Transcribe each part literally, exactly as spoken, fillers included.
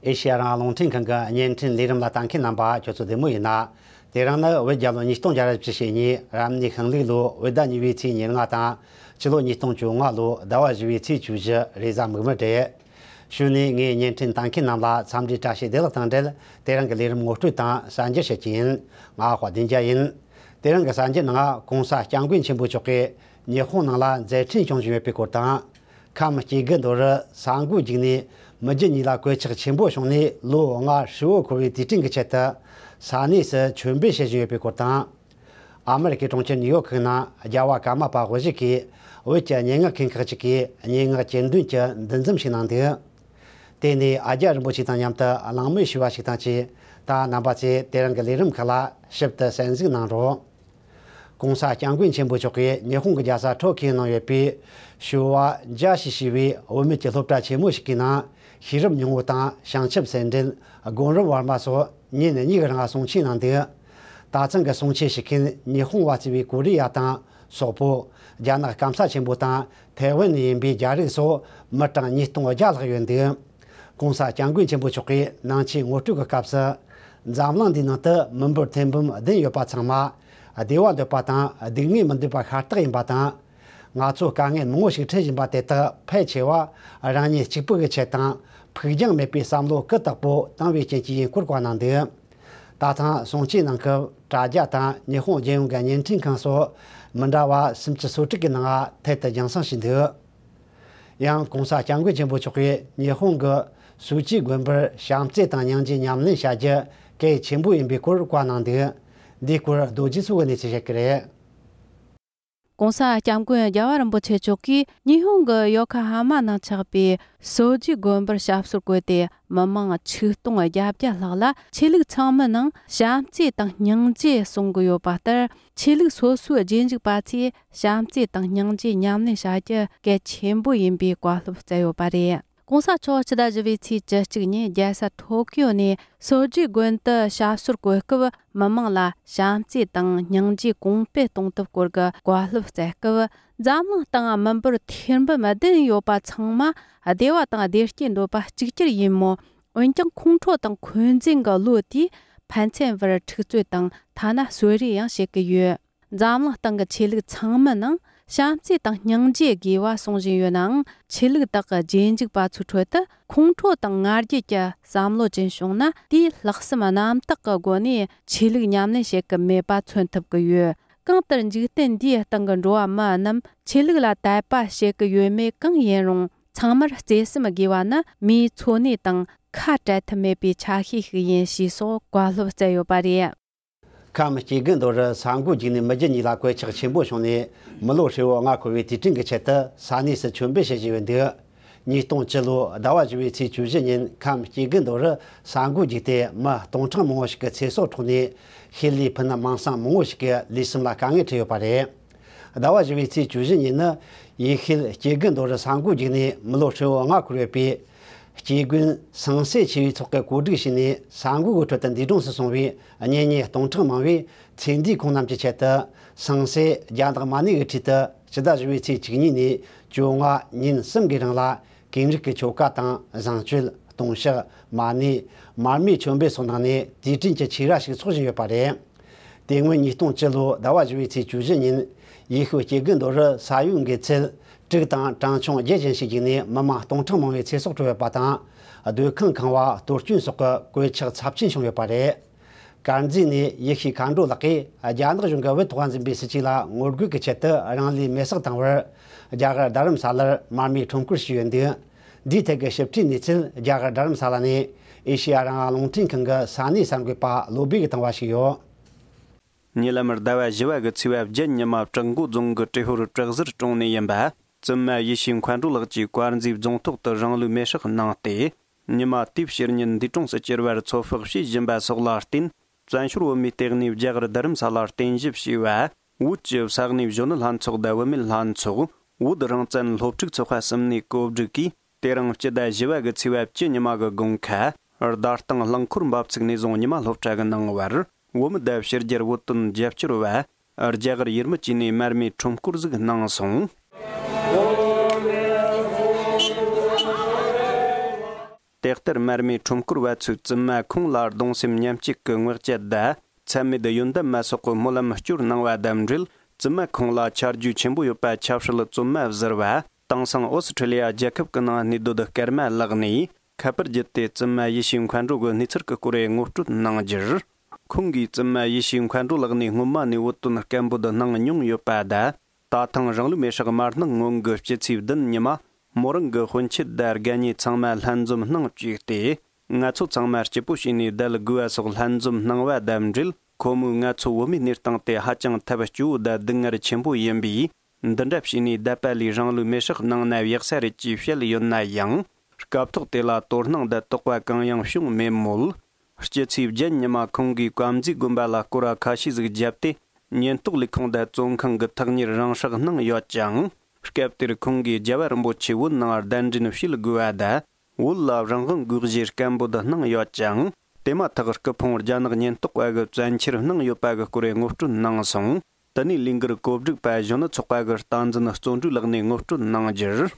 ཨེ་ཤེ་ཡ་རང་དབང་རླུང་འཕྲིན་ཁང་གི་བརྙན་འཕྲིན་ལས་རིམ་ལ་ལྟ་མཁན་རྣམ་པ་ཁྱོད་ཚོ་བདེ་མོ་ཡིན་ན། དེ་རིང་ནི་བོད་རྒྱལ་ལོ་ཉིས་སྟོང་བརྒྱ་ར་བཞི་བཅུ་ཞེ་གཉིས་རབ་གནས་ཤིང་ལུག་ལོའི་བོད་ཟླ་གཉིས་པའི་ཚེས་ཉེར་ལྔ་དང་ཕྱི་ལོ་ཉིས་སྟོང་བཅོ་ལྔ་ལོའི་ཟླ་བ་བཞི་བའི་ཚེས་བཅུ་བཞི་རེས་གཟའ་མིག་དམར་རེད། གཞུག་ནས་ངས་བརྙན་འཕྲིན་ལྟ་མཁན་རྣམས་ལ་འཚམས་འདྲིའི་བཀྲ་ཤིས་བདེ་ལེགས་དང་འབྲེལ། དེ་རིང་གི་ལས་རིམ་ངོ་སྤྲོད་དང་གསར་འགྱུར་བཤད་ཀྱི་ཡིན། ང་དཔལ་ལྡན་རྒྱལ་ཡིན། དེ་རིང་གི་གསར་འགྱུར་ནང་༸གོང་ས་སྐྱབས་མགོན་ཆེན་པོ་མཆོག་གིས་ཉི་ཧོང་ནང་ལ་མཛད་འཕྲིན་སྐྱོང་བཞིན་ཡོད་པའི་སྐོར་དང་། ཁམས་སྐྱེ་རྒུ་མདོ་རུ་ས་འགུལ་བརྒྱུད་ནས་མི་རྒྱུ་གཉིས་ལ་གོད་ཆག་ཆེན་པོ་བྱུང་ནས་ལོ་ལྔ་ཧྲིལ་བོ་འཁོར་བའི་དུས་དྲན་གྱི་ཆེད་དུ་ས་གནས་སུ་མཆོད་འབུལ་བྱེད་བཞིན་ཡོད་པའི་སྐོར་དང་། ཨ་མེ་རི་ཀའི་གྲོང་ཁྱེར་ནིའུ་ཡོག་ཁུལ་ནང་རྒྱལ་བ་ཀརྨ་པ་དབུ་བཞུགས་ཀྱིས་བོད་ཀྱི་སྙན་ངག་མཁན་ཁག་ཅིག་གིས་སྙན་ངག་གྱེར་འདོན་གྱི་འདུ་འཛོམས་ཤིག་གནང་འདུག་དེ་ནས་ཨ་རྒྱ་རིན་པོ་ཆེ་དང་མཉམ་དུ་གླེང་མོལ་ཞུས་པ་ཞིག་དང་བཅས། ད་རྣམ་པ་ཚོས་དེ་རིང་གི་ལས་རིམ་ཁག་ལ་ཞིབ་ཏུ་གསན་གཟིགས་གནང་རོགས། ༸གོང་ས་སྐྱབས་མགོན་ཆེན་པོ་མཆོག་གིས་ཉི་ཧོང་གི་རྒྱལ་ས་ཊོ་ཁིའོ་ནང་ཡོད་པའི་ཤོ་ཝ་ཇཱ་ཞི་ཞེས་པའི་བུད་མེད་ཀྱི་སློབ་གྲྭ་ཆེན་མོ་ཞིག་གི་ནང་ཤེས་རབ་སྙིང་པོ་དང་བྱང་ཆུབ་སེམས་འགྲེལ། སྒོམ་རིམ་བར་མ་སོགས་ཉིན་གཉིས་ཀྱི་རིང་གསུང་ཆོས་གནང་འདུག་ད་ཐེངས་ཀྱི་གསུང་ཆོས་ཞུ་མཁན་ཉི་ཧོང་བ་གཙོས་པའི་ཀོ་རི་ཡ་དང་སོག་པོ། རྒྱ་ནག་སྐམ་ས་ཆེན་པོ་དང་ཐའེ་ཝན་ནས་ཡིན་པའི་རྒྱ་རིགས་སོགས་མི་གྲངས་ཉིས་སྟོང་བརྒྱ་ལྷག་ཡོད་འདུག ༸གོང་ས་སྐྱབས་མགོན་ཆེན་པོ་མཆོག་གིས་ནང་ཆོས་ངོ་སྤྲོད་ཀྱི་སྐབས་སུ། འཛམ་གླིང་འདིའི་ནང་དུ་མི་འབོར་ཐེར་འབུམ་བདུན་ཡོད་པ་ཚང་མ་བདེ་བ་འདོད་པ་དང་སྡུག་བསྔལ་མི་འདོད་པ་ཤ་སྟག་ཡིན་པ་དང་། ང་ཚོ་དཀའ་ངལ་མང་བོ་ཞིག་འཕྲད་བཞིན་པ་དེ་དག་ཕལ་ཆེ་བ་རང་ཉིད་གཅིག་པུ་གི་ཆེད་དང་ཕུགས་རྒྱང་མེད་པའི་བསམ་བློ་ཀུན་བརྟག་པོ་བཏང་བའི་རྐྱེན་གྱིས་ཡིན་སྐོར་བཀའ་གནང་འདུག་ད་ཐེངས་གསུང་ཆོས་གནང་སྐབས་དྲ་རྒྱ་དང་ཉི་ཧོང་རྒྱལ་ཡོངས་ཀྱི་བརྙན་འཕྲིན་ཁང་སོགས་མི་འདྲ་བ་སུམ་ཅུ་སོ་དྲུག་གི་ནང་ཐད་དུ་རྒྱང་སྲིང་ཞུས་འདུག་ཡང་༸གོང་ས་སྐྱབས་མགོན་ཆེན་པོ་མཆོག་གིས་ཉི་ཧོང་གི་སོ་ཇི་དགོན་པར་བྱམས་བརྩེ་དང་སྙིང་རྗེ་ཉམས་ལེན་བྱ་རྒྱུ་གལ་ཆེན་པོ་ཡིན་པའི་སྐོར་བཀའ་གནང་འདུག་འདིའི་སྐོར་རྡོ་རྗེ་མཚོ་གིས་གནས་ཚུལ་བཤད་ཀྱི་རེད། ༸གོང་ས་སྐྱབས་མགོན་རྒྱལ་བ་རིན་པོ་ཆེ་མཆོག་གིས་ཉི་ཧོང་གི་ཡོ་ཁ་ཧ་མ་ནང་ཆགས་པའི་སོ་ཇི་དགོན་པར་ཞབས་སོར་བཀོད་དེ། མི་མང་ཆིག་སྟོང་བརྒྱད་བརྒྱ་ལྷག་ལ་ཆོས་ལུགས་ཚང་མའི་ནང་བྱམས་བརྩེ་དང་སྙིང་རྗེ་གསུང་གི་ཡོད་པ་ལྟར། ཆོས་ལུགས་སོ་སོའི་རྗེས་འཇུག་པ་ཚོས་བྱམས་བརྩེ་དང་སྙིང་རྗེ་ཉམས་ལེན་བྱ་རྒྱུ་གལ་ཆེན་པོ་ཡིན་པའི་བཀའ་སློབ་སྩལ་ཡོད་པ་རེད། ༸གོང་ས་མཆོག་ཕྱི་ཟླ་བཞི་པའི་ཚེས་བཅུ་གཅིག་ཉིན་རྒྱལ་ས་ཐོ་ཀིའོ་ནས་སོ་ཇི་དགོན་དུ་ཞབས་སོར་བཀོད་སྐབས། མི་མང་ལ་བྱམས་བརྩེ་དང་སྙིང་རྗེ་གོང་སྤེལ་གཏོང་ཐབས་སྐོར་གྱི་བཀའ་སློབ་སྩལ་སྐབས། འཛམ་གླིང་སྟེང་མི་འབོར་ཐེར་འབུམ་བདུན་ཡོད་པ་ཚང་མ་བདེ་བ་དང་བདེ་སྐྱིད་འདོད་པ་གཅིག་གྱུར་ཡིན་མོད། འོན་ཀྱང་ཁོང་ཁྲོ་དང་འཁོན་འཛིན་གྱི་བློ་དེས་ཕན་ཚུན་བར་འཁྲུག་རྩོད་དང་ཐ་ན་གསོད་རེས་ཡང་བྱེད་ཀྱི་ཡོད། འཛམ་གླིང་སྟེང་གི་ཆོས་ལུགས་ཚང་མའི་ནང་བྱམས་བརྩེ་དང་སྙིང་རྗེ་དགོས་པ་གསུང་བཞིན་ཡོད་ནའང་། ཆོས་ལུགས་དག་གི་རྗེས་འཇུག་པ་ཚོའི་ཁྲོད་དུ་ཁོང་ཁྲོ་དང་ང་རྒྱལ་གྱི་བསམ་བློ་ཅན་བྱུང་ན། དེས་ལྷག་བསམ་རྣམ་དག་གི་སྒོ་ནས་ཆོས་ལུགས་ཉམས་ལེན་བྱེད་ཀྱི་མེད་པ་མཚོན་ཐུབ་ཀྱི་ཡོད། གང་ལྟར་འཇིག་རྟེན་འདིའི་སྟེང་གི་འགྲོ་བ་མི་རྣམས་ཆོས་ལུགས་ལ་དད་པ་བྱེད་ཀྱི་ཡོད་མེད་གང་ཡིན་རུང་། ཚང་མར་བརྩེ་སེམས་དགོས་པ་ནི་མིའི་འཚོ་གནས་དང་ཁ་བྲལ་ཐབས་མེད་པའི་ཆ་ཤས་ཤིག་ཡིན་ཞེས་སོགས་བཀའ་སློབ་སྩལ་ཡོད་པ་རེད། ཁམས་སྐྱེ་རྒུ་མདོ་རུ་ས་འགུལ་བརྒྱུད་ནས་མི་རྒྱུ་གཉིས་ལ་གོད་ཆག་ཆེན་པོ་བྱུང་ནས། མི་ལོ་ཧྲིལ་བོ་ལྔ་འཁོར་བའི་དུས་དྲན་གྱི་ཆེད་དུ་ས་གནས་སུ་མཆོད་འབུལ་བྱེད་བཞིན་ཡོད་འདུག་ཉིས་སྟོང་བཅུ་ལོའི་ཟླ་བ་བཞི་པའི་ཚེས་བཅུ་བཞི་ཉིན་ཁམས་སྐྱེ་རྒུ་མདོ་རུ་ས་འགུལ་བརྒྱུད་དེ་མི་སྟོང་ཕྲག་མང་བོ་ཞིག་གི་ཚེ་སྲོག་འཕྲོག་ནས། ཤེད་ལས་ཕུ་ནུ་མིང་སྲིང་མང་བོ་ཞིག་གི་ལུས་སེམས་ལ་དཀའ་ངལ་འཕྲད་ཡོད་པ་རེད། ཟླ་བ་བཞི་པའི་ཚེས་བཅུ་བཞི་ཉིན་ནི་ཡུལ་ཤུལ་སྐྱེ་རྒུ་མདོ་རུ་ས་འགུལ་བརྒྱུད་ནས་མི་ལོ་ཧྲིལ་བོ་ལྔ་འཁོར་ཡོད་པའི། སྐྱེ་དགོན་ཟངས་གསེར་ཆེ་བའི་ཚོགས་ཀྱིས་གོ་སྒྲིག་བྱས་ནས་ས་འགུལ་གྱི་ཁྲོད་དུ་འདས་གྲོངས་སུ་སོང་བའི་གཉེན་ཉེ་སྟོང་ཕྲག་མང་བོས་ཚེ་འདིའི་ཁོང་རྣམས་ཀྱི་ཆེད་དུ་ཟངས་གསེར་རྒྱ་ནག་མ་ཎི་གི་འཁྲིས་དུ་ཕྱི་ཟླ་བཞི་པའི་ཚེས་བཅུ་གཉིས་ནས་བཅོ་ལྔ་ཉིན་གསུམ་གྱི་རིང་ལ་ཀུན་རིག་གི་ཆོ་ག་དང་བཟང་སྤྱོད། ལྟུང་བཤགས། མ་ཎི། མར་མེའི་མཆོད་འབུལ་སོགས་གནང་ནས་དུས་དྲན་གྱི་ཆོས་ར་ཞིག་འཚོགས་བཞིན་ཡོད་པ་རེད། དེ་སྔོན་ཉིས་སྟོང་བཅུ་ལོའི་ཟླ་བ་བཞི་པའི་ཚེས་བཅུ་བཞི་ཉིན་ཡུལ་ཤུལ་སྐྱེ་རྒུ་མདོ་རུ་ས་ཡོམ་གྱི་ཚད། དྲུག་དང་གྲངས་ཆུང་བརྒྱད་ཅན་ཞིག་བརྒྱུད་ནས་མི་མང་སྟོང་ཕྲག་མང་བའི་ཚེ་སྲོག་འཕྲོག་ཡོད་པ་དང་། སྡོད་ཁང་ཁང་བ་གཏོར་སྐྱོན་སོགས་ཀྱི་གོད་ཆག་ཚབས་ཆེན་བྱུང་ཡོད་པ་རེད། དཀར་མཛེས་ནས་ཡེ་ཤེས་མཁའ་འགྲོ་ལགས་ཀྱིས་རྒྱ་ནག་གཞུང་གིས་བོད་ཐོག་འཛིན་པའི་སྲིད་བྱུས་ལ་ངོ་རྒོལ་གྱི་ཆེད་དུ་རང་ལུས་མེར་སྲེག་བཏང་བར། རྒྱ་གར་རྡ་རམ་ས་ལར་མར་མེའི་ཁྲོམ་སྐོར་ཞུས་ཡོད་འདུག་འདིའི་ཐད་ཀྱི་ཞིབ་ཕྲའི་གནས་ཚུལ་རྒྱ་གར་རྡ་རམ་ས་ལ་ནས་ཨེ་ཤེ་ཡ་རང་དབང་རླུང་འཕྲིན་ཁང་གི་ས་གནས་གསར་འགོད་པ་བློ་སྦེ་གིས་བཏང་བ་ཞིག་ཡོད། ཉེ་ལམ་ཟླ་བ་བཞི་པ་གི་ཚེས་པ་བརྒྱད་ཉི་མ་བྲག་འགོ་རྫོང་གི་ཏྲེ་ཧོར་བྲག་གཟར་གྲོང་ནས་ཡིན་པ། བཙུན་མ་ཡེ་ཤེས་མཁའ་འགྲོ་ལགས་ཀྱིས་དཀར་མཛེས་རྫོང་ཐོག་ཏུ་རང་ལུས་མེར་སྲེག་གནང་སྟེ། ཉི་མ་དེའི་ཕྱི་ཉིན་འདས་གྲོངས་སུ་གྱུར་བར་ཚོད་དཔག་བྱེད་བཞིན་པ་སོགས་ལ་བརྟེན། བཙན་བྱོལ་བོད་མིའི་ལྟེ་གནས་རྒྱ་གར་རྡ་རམ་ས་ལར་རྟེན་གཞི་བྱས་པ། བོད་ཀྱི་ས་གནས་གཞོན་ནུ་ལྷན་ཚོགས་དང་བུད་མེད་ལྷན་ཚོགས། བོད་རང་བཙན་སློབ་ཕྲུག་ཚོགས་པ་གསུམ་ནས་གོ་སྒྲིག་གིས། དེ་རིང་སྤྱི་ཟླ་བཞི་པ་གི་ཚེས་པ་བཅུ་ཉི་མ་གི་དགོང་ཁ། རྡ་སྟེང་རླངས་འཁོར་འབབ་ཚུགས་ནས་བཟུང་ཉི་མ་སློབ་གྲྭ་གི་ནང་བར། བོད་མི་དང་ཕྱི་རྒྱལ་བོད་དོན་རྒྱབ་སྐྱོར་བ། རྒྱ་གར་ཡུལ་མི་བཅས་ནས་མར་མེའི་ཁྲོམ་སྐོར་ཟིག་གནང་སོང་། དེ་ལྟར་མར་མེ་ཁྲོམ་སྐོར་བ་ཚོས་བཙུན་མ་ཁོང་ལ་གདུང་སེམས་མཉམ་སྐྱེད་ཀྱི་ངོ་སྤྲོད་དང་། ཚད་མེད་ཡོན་བདག་མ་སོགས་ཀྱི་སྨོན་ལམ་སྐྱོར་གནང་བ་དང་འབྲེལ། བཙུན་མ་ཁོང་ལ་ཆ་རྒྱུས་ཆེན་པོ་ཡོད་པ་ཆབ་སྲིད་བཙུན་མ་ཟུར་པ། དེང་སང་ཨོ་སི་ཁྲི་ལི་ཡ་རྒྱལ་ཁབ་ཀྱི་ནང་གནས་སྡོད་སྐར་མ་ལགས་ནས་ཁ་པར་བརྒྱུད་དེ་བཙུན་མ་ཡེ་ཤེས་མཁའ་འགྲོ་གི་གནས་ཚུལ་གྱི་སྐོར་ངོ་སྤྲོད་གནང་རྒྱུར། ཁོང་གིས་བཙུན་མ་ཡེ་ཤེས་མཁའ་འགྲོ་ལགས་ནས་སྔོན་མ་ནས་བོད་དོན་སྐད་འབོད་གནང་མྱོང་ཡོད་པ་དང་། ད་ཐེངས་རང་ལུས་མེར་བསྲེགས་མ་གནང་སྔོན་གྱི་སྤྱི་ཚེས་བདུན་ཉི་མ། མོ་རང་གི་སྤུན་མཆེད་དང་དགའ་ཉེ་ཚང་མ་ལྷན་འཛོམས་གནང་བཅུག་སྟེ། ང་ཚོ་ཚང་མ་སྐྱིད་པོ་བྱས་ནས་བསྡད་དགོས་པ་སོགས་ལྷན་འཛོམས་གནང་བ་དང་འབྲེལ། ཁོ་མོས་ང་ཚོ་བོད་མིའི་གནས་སྟངས་དེ་ཧ་ཅང་ཐབས་སྐྱོ་བོ་དང་སྡུག་བསྔལ་ཆེན་པོ་ཡིན་པས། འདི་འདྲ་བྱས་ནས་བསྡད་པ་ལས་རང་ལུས་མེར་བསྲེགས་གནང་ན་ཡག་ས་རེད་ཅེས་བཤད་ཡོད་ན་ཡང་། སྐབས་ཐོག་དེ་ལ་དོ་སྣང་དང་དོགས་པ་གང་ཡང་བྱུང་མེད་མོད། སྤྱི་ཚེས་བརྒྱད་ཉི་མ་ཁོང་གིས་དཀར་མཛེས་དགོན་པ་ལ་སྐོར་ར་ཁ་ཤས་ཟིག་བརྒྱབ་སྟེ། ཉེན་རྟོག་ལས་ཁུངས་དང་བཙོན་ཁང་གི་ཐག་ཉེར་རང་སྲེག་གནང་ཡོད་ཅིང་། སྐབས་དེར་ཁོང་གིས་རྒྱལ་བ་རིན་པོ་ཆེ་བོད་ནང་གདན་འདྲེན་བྱེད་དགོས་པ་དང་། བོད་ལ་རང་དབང་དགོས་ཞེས་སྐད་འབོད་གནང་ཡོད་ཅིང་། དེ་མ་ཐག་སྐུ་ཕུང་རྒྱ་ནག་ཉེན་རྟོག་པ་གིས་བཙན་འཁྱེར་གནང་ཡོད་པ་གི་སྐོར་ངོ་སྤྲོད་གནང་སོང་། དེ་ནས་ལས་འགུལ་གོ་སྒྲིག་པ་གཞོན་ནུ་ཚོགས་པ་གི་སྟངས་འཛིན་བརྩོན་འགྲུས་ལགས་ནས་ངོ་སྤྲོད་གནང་རྒྱུར།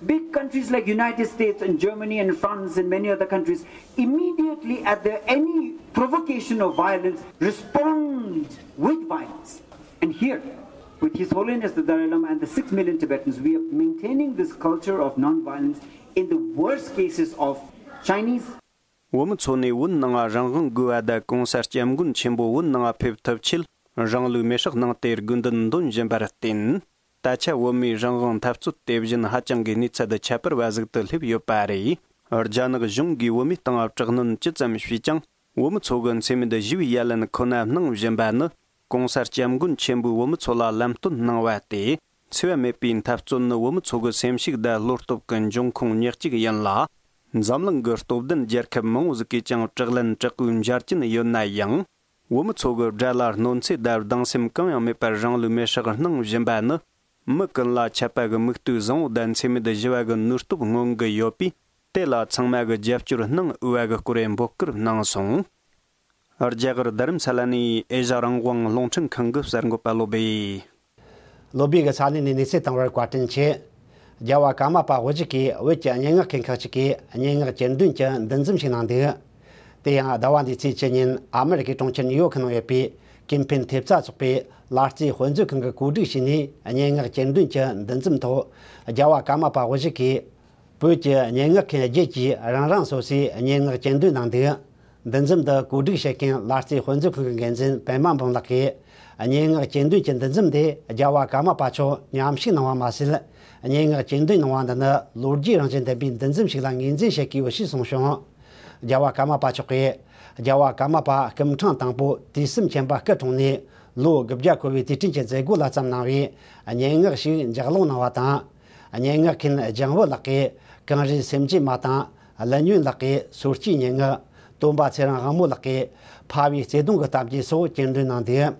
Big countries like United States and Germany and France and many other countries immediately at the any provocation of violence respond with violence. And here, with His Holiness the Dalai Lama and the six million Tibetans, we are maintaining this culture of non-violence in the worst cases of Chinese བོད་མི་ཚོ་ནས་བོད་ནང་རང་དབང་དགོས་པ་དང་གོང་ས་སྐྱབས་མགོན་ཆེན་པོ་བོད་ནང་ཕེབས་ཐུབ་ཆེད་རང་ལུས་མེར་སྲེག་གནང་སྟེ་དགོས་འདུན་འདོན་བཞིན་པར་བརྟེན། ད་ཆ་བོད་མིའི་རང་དབང་འཐབ་རྩོད་དེ་བཞིན་ཧ་ཅང་གི་གནས་ཚད་ཁྱད་པར་བ་ཟིག་ཏུ་སླེབས་ཡོད་པ་རེད། རྒྱ་ནག་གཞུང་གིས་བོད་མིའི་སྟེང་དྲག་གནོན་ཇི་ཙམ་བྱས་ཀྱང་། བོད་མི་ཚོ་གི་འཚེ་མེད་ཞི་བའི་ཡ་ལན་ཁོ་ན་གནང་བཞིན་པ་ནི། གོང་ས་སྐྱབས་མགོན་ཆེན་པོས་བོད་མི་ཚོ་ལ་ལམ་སྟོན་གནང་བ་སྟེ། འཚེ་བ་མེད་པའི་འཐབ་རྩོད་ནི་བོད་མི་ཚོ་གི་སེམས་ཤུགས་དང་བློ་སྟོབས་ཀྱི་འབྱུང་ཁུངས་ཉག་གཅིག་ཡིན་ལ། འཛམ་གླིང་གི་སྟོབས་ལྡན་རྒྱལ་ཁབ་མང་བོ་ཟིག་གིས་ཀྱང་དྲག་ལན་དྲག་པོའི་འཇར་རྐྱེན་ཡོད་ན་ཡང་། བོད་མི་ཚོ་གི་དགྲ་ལ་གནོད་འཚེ་དང་སྡང་སེམས་གང་ཡང་མེད་པར་རང་ལུས་མེར་སྲེག་གནང་བཞིན་པ་ནི། མི་ཀུན་ལ་ཆད་པ་གི་མིག་ལྟོས་བཟང་བོ་དང་འཚེ་མེད་ཞི་བ་གི་ནུས་སྟོབས་མངོན་གྱི་ཡོད་པས། དེ་ལ་ཚང་མ་གི་རྒྱབ་སྐྱོར་གནང་འོས་པ་གི་སྐོར་འབོད་སྐུལ་གནང་སོང་། རྒྱ་གར་རྡ་རམ་ས་ལ་ནས་ཨེ་ཤ་རང་དབང་རླུང་འཕྲིན་ཁང་གི་གསར་འགོད་པ་བློ་བྷེ། བློ་བྷེ་གི་ས་གནས་ནས་གནས་ཚུལ་བཏང་བར་བཀའ་དྲིན་ཆེ། རྒྱལ་བ་ཀརྨ་པ་དབུ་བཞུགས་ཀྱིས་བོད་ཀྱི་སྙན་ངག་མཁན་ཁག་ཅིག་གིས་སྙན་ངག་གྱེར་འདོན་གྱི་འདུ་འཛོམས་ཤིག་གནང་འདུག་དེ་ཡང་ཟླ་བ་འདིའི་ཚེས་བཅུ་ཉིན་ཨ་མེ་རི་ཀའི་གྲོང་ཁྱེར་ནིའུ་ཡོག་གི་ནང་ཡོད་པའི་ཀིན་ཕིན་ཐེབས་རྩ་ཚོགས་པའི་ལ་རྩེའི་དཔེ་མཛོད་ཁང་གིས་གོ་སྒྲིག་བྱས་ནས་སྙན་ངག་གྱེར་འདོན་གྱི་འདུ་འཛོམས་ཐོག་རྒྱལ་བ་ཀརྨ་པ་དབུ་བཞུགས་ཀྱིས། བོད་ཀྱི་སྙན་ངག་མཁན་བརྒྱད་ཀྱིས་རང་རང་སོ་སོའི་སྙན་ངག་གྱེར་འདོན་གནང་འདུག་འདུ་འཛོམས་འདི་གོ་སྒྲིག་བྱེད་མཁན་ལ་རྩེ་དཔེ་མཛོད་ཁང་གི་འགན་འཛིན་པད་མ་འབུམ་ལགས་ཀྱིས། སྙན་ངག་གྱེར་འདོན་གྱི་འདུ་འཛོམས་དེ་རྒྱལ་བ་ཀརྨ་པ་མཆོག་མཉམ་ཞུགས་གནང་བ་མ་ཟད། སྙན་ངག་གྱེར་འདོན་གནང་བ་འདི་ནི་ལོ་རྒྱུས་རང་བཞིན་ལྡན་པའི་འདུ་འཛོམས་ཤིག་ལ་ངོས་འཛིན་བྱེད་ཀྱི་ཡོད་ཞེས་གསུངས་བྱུང་། རྒྱལ་བ་ཀརྨ་པ་མཆོག་གིས། རྒྱལ་བ་ཀརྨ་པ་སྐུ་ཕྲེང་དང་པོ་དུས་གསུམ་མཁྱེན་པ་སྐུ་འཁྲུངས་ནས་ལོ་དགུ་བརྒྱ་འཁོར་བའི་དུས་དྲན་གྱི་མཛད་སྒོ་ལ་བརྩམས་གནང་བའི་སྙན་ངག་ཞིག་ལྗགས་ཀློག་གནང་བ་དང་། སྙན་ངག་མཁན་ལྗང་བུ་ལགས་ཀྱིས་གངས་རིའི་སེམས་ཀྱི་མ་དང་། ཀླུ་སྨྱོན་ལགས་ཀྱིས་སོ་སྐྱེའི་སྙན་ངག་སྟོན་པ་ཚེ་རིང་དབང་མོ་ལགས་ཀྱིས་ཕ་བའི་བརྩེ་དུང་གི་གཏམ་རྒྱུད་སོགས་གྱེར་འདོན་གནང་འདུག་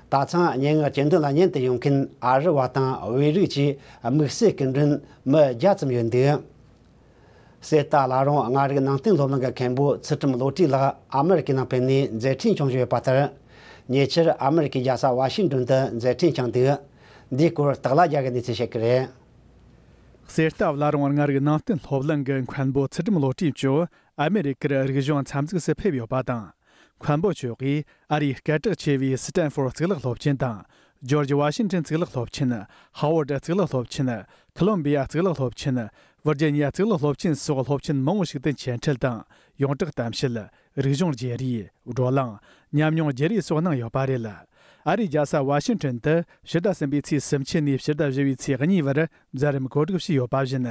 ད་ཐེངས་སྙན་ངག་གྱེར་འདོན་ལ་ཉན་དུ་ཡོང་མཁན་ཨ་རི་བ་དང་བོད་རིགས་ཀྱི་དམིགས་བསལ་སྐུ་མགྲོན་མི་བརྒྱ་ཙམ་ཡོད་འདུག་གསེར་རྟ་བླ་རུང་ལྔ་རིག་ནང་བསྟན་སློབ་གླིང་གི་མཁན་པོ་ཚུལ་ཁྲིམས་བློ་གྲོས་ལགས་ཨ་མེ་རི་ཀའི་ནང་ཕེབས་ནས་མཛད་འཕྲིན་སྐྱོང་བཞིན་ཡོད་པ་ལྟར། ཉེ་ཆར་ཨ་མེ་རི་ཀའི་རྒྱལ་ས་ཝ་ཤིང་ཏོན་དུ་མཛད་འཕྲིན་བསྐྱངས་འདུག་འདིའི་སྐོར་སྟག་ལྷ་རྒྱལ་གྱིས་གནས་ཚུལ་བཤད་ཀྱི་རེད། གསེར་རྟ་བླ་རུང་ལྔ་རིག་ནང་བསྟན་སློབ་གླིང་གི་མཁན་པོ་ཚུལ་ཁྲིམས་བློ་གྲོས་མཆོག་ཨ་མེ་རི་ཀར་རིག་གཞུང་འཚམས་གཟིགས་སུ་ཕེབས་ཡོད་པ་དང་། མཁན་པོ་མཆོག་གིས་ཨ་རིའི་སྐད་གྲགས་ཆེ་བའི་སི་ཏན་ཧྥོར་གཙུག་ལག་སློབ་ཆེན་དང་། ཇོརྗ་ཝ་ཤིང་ཏོན་གཙུག་ལག་སློབ་ཆེན། ཧ་ཝར་ཌི་གཙུག་ལག་སློབ་ཆེན། ཁོ་ལོམ་བི་ཡ་གཙུག་ལག་སློབ་ཆེན། ཝིར་ཇི་ནི་ཡ་གཙུག་ལག་སློབ་ཆེན་སོགས་སློབ་ཆེན་མང་བོ་ཞིག་ཏུ་འཆད་ཁྲིད་དང་། ཡོངས་གྲགས་གཏམ་བཤད། རིག་གཞུང་བརྗེ་རེས། བགྲོ་གླེང་། ཉམས་མྱོང་བརྗེ་རེས་སོགས་གནང་ཡོད་པ་རེད། ཨ་རིའི་རྒྱལ་ས་ཝ་ཤིང་ཏོན་དུ་ཕྱི་ཟླ་གསུམ་པའི་ཚེས་སུམ་ཅུ་ནས་ཕྱི་ཟླ་བཞི་བའི་ཚེས་གཉིས་བར་མཛད་རིམ་གོ་སྒྲིག་བྱས་ཡོད་པ་བཞིན།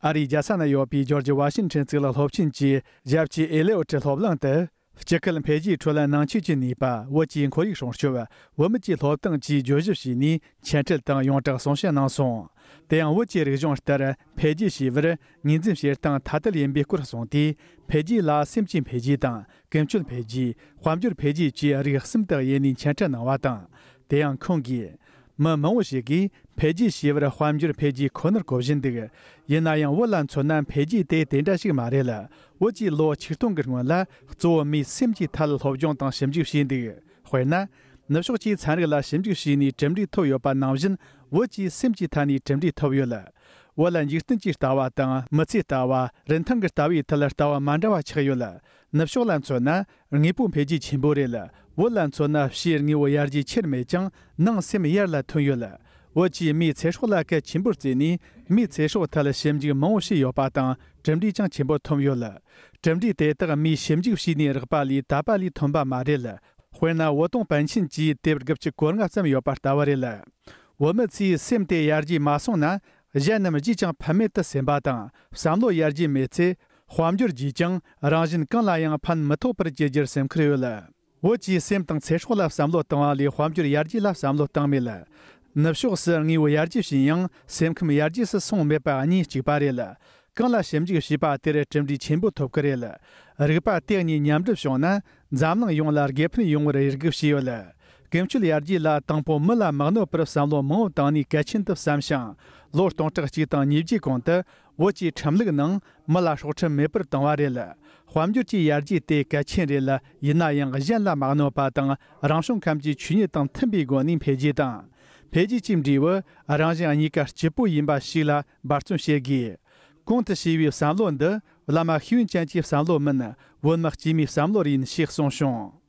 ཨ་རིའི་རྒྱལ་ས་ན་ཡོད་པའི་ཇོརྗ་ཝ་ཤིང་ཏོན་གཙུག་ལག་སློབ་ཆེན་གྱི་ཞབས་ཕྱི་ཨེ་ལེ་ཨོ་ཊི་སློབ་གླིང་དུ། སྤྱི་ཁལ་འཕེལ་རྒྱས་ཁྲོད་ལ་ནང་ཆོས་ཀྱི་ནུས་པ་བོད་ཀྱི་ཁོར་ཡུག་སྲུང་སྐྱོབ། བོད་མི་ཀྱི་སློབ་སྟངས་བཅས་བརྗོད་གཞི་བྱས་ནས་འཆད་ཁྲིད་དང་ཡོངས་གྲགས་གསུང་བཤད་གནང་སོང་། དེ་ཡང་བོད་ཀྱི་རིག་གཞུང་ལྟར་འཕེལ་རྒྱས་བྱས་པར་ངོས་འཛིན་བྱེད་སྟངས་ཐ་དད་ཡིན་པའི་སྐོར་གསུངས་ཏེ། འཕེལ་རྒྱས་ལ་སེམས་ཀྱི་འཕེལ་རྒྱས་དང་ཀུན་སྤྱོད་འཕེལ་རྒྱས། དཔལ་འབྱོར་འཕེལ་རྒྱས་བཅས་རིགས་གསུམ་དུ་དབྱེ་ནས་འཆད་ཁྲིད་གནང་བ་དང་། དེ་ཡང་ཁོང་གིས། མི་མང་བོ་ཞིག་གིས་འཕེལ་རྒྱས་ཞེས་པར་དཔལ་འབྱོར་འཕེལ་རྒྱས་ཁོ་ནར་གོ་བཞིན་འདུག་ཡིན་ན་ཡང་བོད་ལ་མཚོན་ན་འཕེལ་རྒྱས་དེ་དེ་འདྲ་ཞིག་མ་རེད། བོད་ཀྱིས་ལོ་ཆིག་སྟོང་གི་སྔོན་ལ་གཙོ་བོ་མིའི་སེམས་ཀྱི་ཐད་ལ་སློབ་སྦྱོང་དང་ཞིབ་འཇུག་བྱས་འདུག་དཔེར་ན། ནུབ་ཕྱོགས་ཀྱིས་ཚན་རིག་ལ་ཞིབ་འཇུག་བྱས་ནས་གྲུབ་འབྲས་ཐོབ་ཡོད་པ་ནང་བཞིན་བོད་ཀྱིས་སེམས་ཀྱི་ཐད་ནས་གྲུབ་འབྲས་ཐོབ་ཡོད། བོད་ལ་འཇིག་རྟེན་གྱི་ལྟ་བ་དང་མི་ཚེའི་ལྟ་བ། རིན་ཐང་གི་ལྟ་བའི་ཐད་ལྟ་བ་མ་འདྲ་བ་ཆགས་ཡོད། ནུབ་ཕྱོགས་ལ་མཚོན་ན་དངོས་པོ་འཕེལ་རྒྱས་ཆེན་པོ་རེད། བོད་ལ་མཚོན་ན་ཕྱིའི་དངོས་པོ་ཡར་རྒྱས་ཆེར་མེད་ཀྱང་ནང་སེམས་ཡར་ལ་ཐོན་ཡོད། བོད་ཀྱིས་མིའི་ཚེ་སྲོག་ལ་གལ་ཆེན་པོར་བརྩིས་ནས་མིའི་ཚེ་སྲོག་ཐད་ཞིབ་འཇུག་མང་བོ་བྱས་ཡོད་པ་དང་གྲུབ་འབྲས་ཀྱང་ཆེན་པོ་ཐོབ་ཡོད། གྲུབ་འབྲས་དེ་དག་མིས་ཞིབ་འཇུག་བྱས་ནས་རག་པ་ལས་དད་པ་ལས་ཐོན་པ་མ་རེད། དཔེར་ན་བོད་དུང་པཎ་ཆེན་གྱིས་དེབ་དགུ་བཅུ་གོ་ལྔ་བརྩམས་ཡོད་པ་ལྟ་བུ་རེད། བོད་མི་ཚོའི་སེམས་དེ་ཡར་རྒྱས་མ་སོང་ན་གཞན་རྣམས་རྗེས་ཀྱང་ཕན་མེད་དུ་སེམས་པ་དང་བསམ་བློ་ཡར་རྒྱས་མེད་ཚེ། དཔལ་འབྱོར་རྒྱས་ཀྱང་རང་གཞན་གང་ལ་ཡང་ཕན་མི་ཐོགས་པར་གྱུར་རྒྱུར་སེམས་ཁུར་ཡོད། བོད་ཀྱིས་སེམས་དང་ཚེ་སྲོག་ལ་བསམ་བློ་བཏང་བ་ལས་དཔལ་འབྱོར་ཡར་རྒྱས་ལ་བསམ་བློ་བཏང་མེད། ནུབ་ཕྱོགས་སུ་དངོས་པོ་ཡར་རྒྱས་ཕྱིན་ཡང་སེམས་ཁམས་ཡར་རྒྱས་སུ་སོང་མེད་པ་གཉིས་གཅིག་པ་རེད། གང་ལ་ཞིབ་འཇུག་བྱས་པ་དེར་གྲུབ་འབྲས་ཆེན་པོ་ཐོབ་ཀྱི་རེད། རིག་པ་དེ་གཉིས་མཉམ་འགྲུབ་བྱུང་ན་འཛམ་གླིང་ཡོངས་ལ་དགེ་ཕན་ཡོང་བར་ཡིད་དགུ་བྱས་ཡོད། ཀུན་སྤྱོད་ཡར་རྒྱས་ལ་དང་པོ་མི་ལ་མི་གནོད་པར་བསམ་བློ་མང་བོ་བཏང་ནས་གལ་ཆེན་དུ་བསམ་ཞིང་། ལོ་སྟོང་ཕྲག་གཅིག་དང་ཉིས་བརྒྱའི་གོང་དུ་བོད་ཀྱི་ཁྲིམས་ལུགས་ནང་མི་ལ་སྲོག་ཁྲིམས་མེད་པར་བཏང་བ་རེད། དཔལ་འབྱོར་གྱི་ཡར་རྒྱས་དེ་གལ་ཆེན་རེད། ཡིན་ན་ཡང་གཞན་ལ་མ་གནོད་པ་དང་རང་བྱུང་ཁམས་ཀྱི་ཆོས་ཉིད་དང་མཐུན་པའི་སྒོ་ནས་འཕེལ་རྒྱས་དང་། འཕེལ་རྒྱས་ཀྱི་འབྲས་བུ་རང་གཞན་གཉིས་ཀ་སྐྱིད་པོ་ཡིན་པ་ཞིག་ལ་འབད་བརྩོན་བྱེད་དགོས། གོང་དུ་ཞུས་པའི་བསམ་བློ་འདི་བླ་མ་ཤེས་ཡོན་ཅན་གྱི་བསམ་བློ་མིན། བོད་མི་དཀྱུས་མའི་བསམ་བློ་རེད་ཞེས་གསུངས་བྱུང་།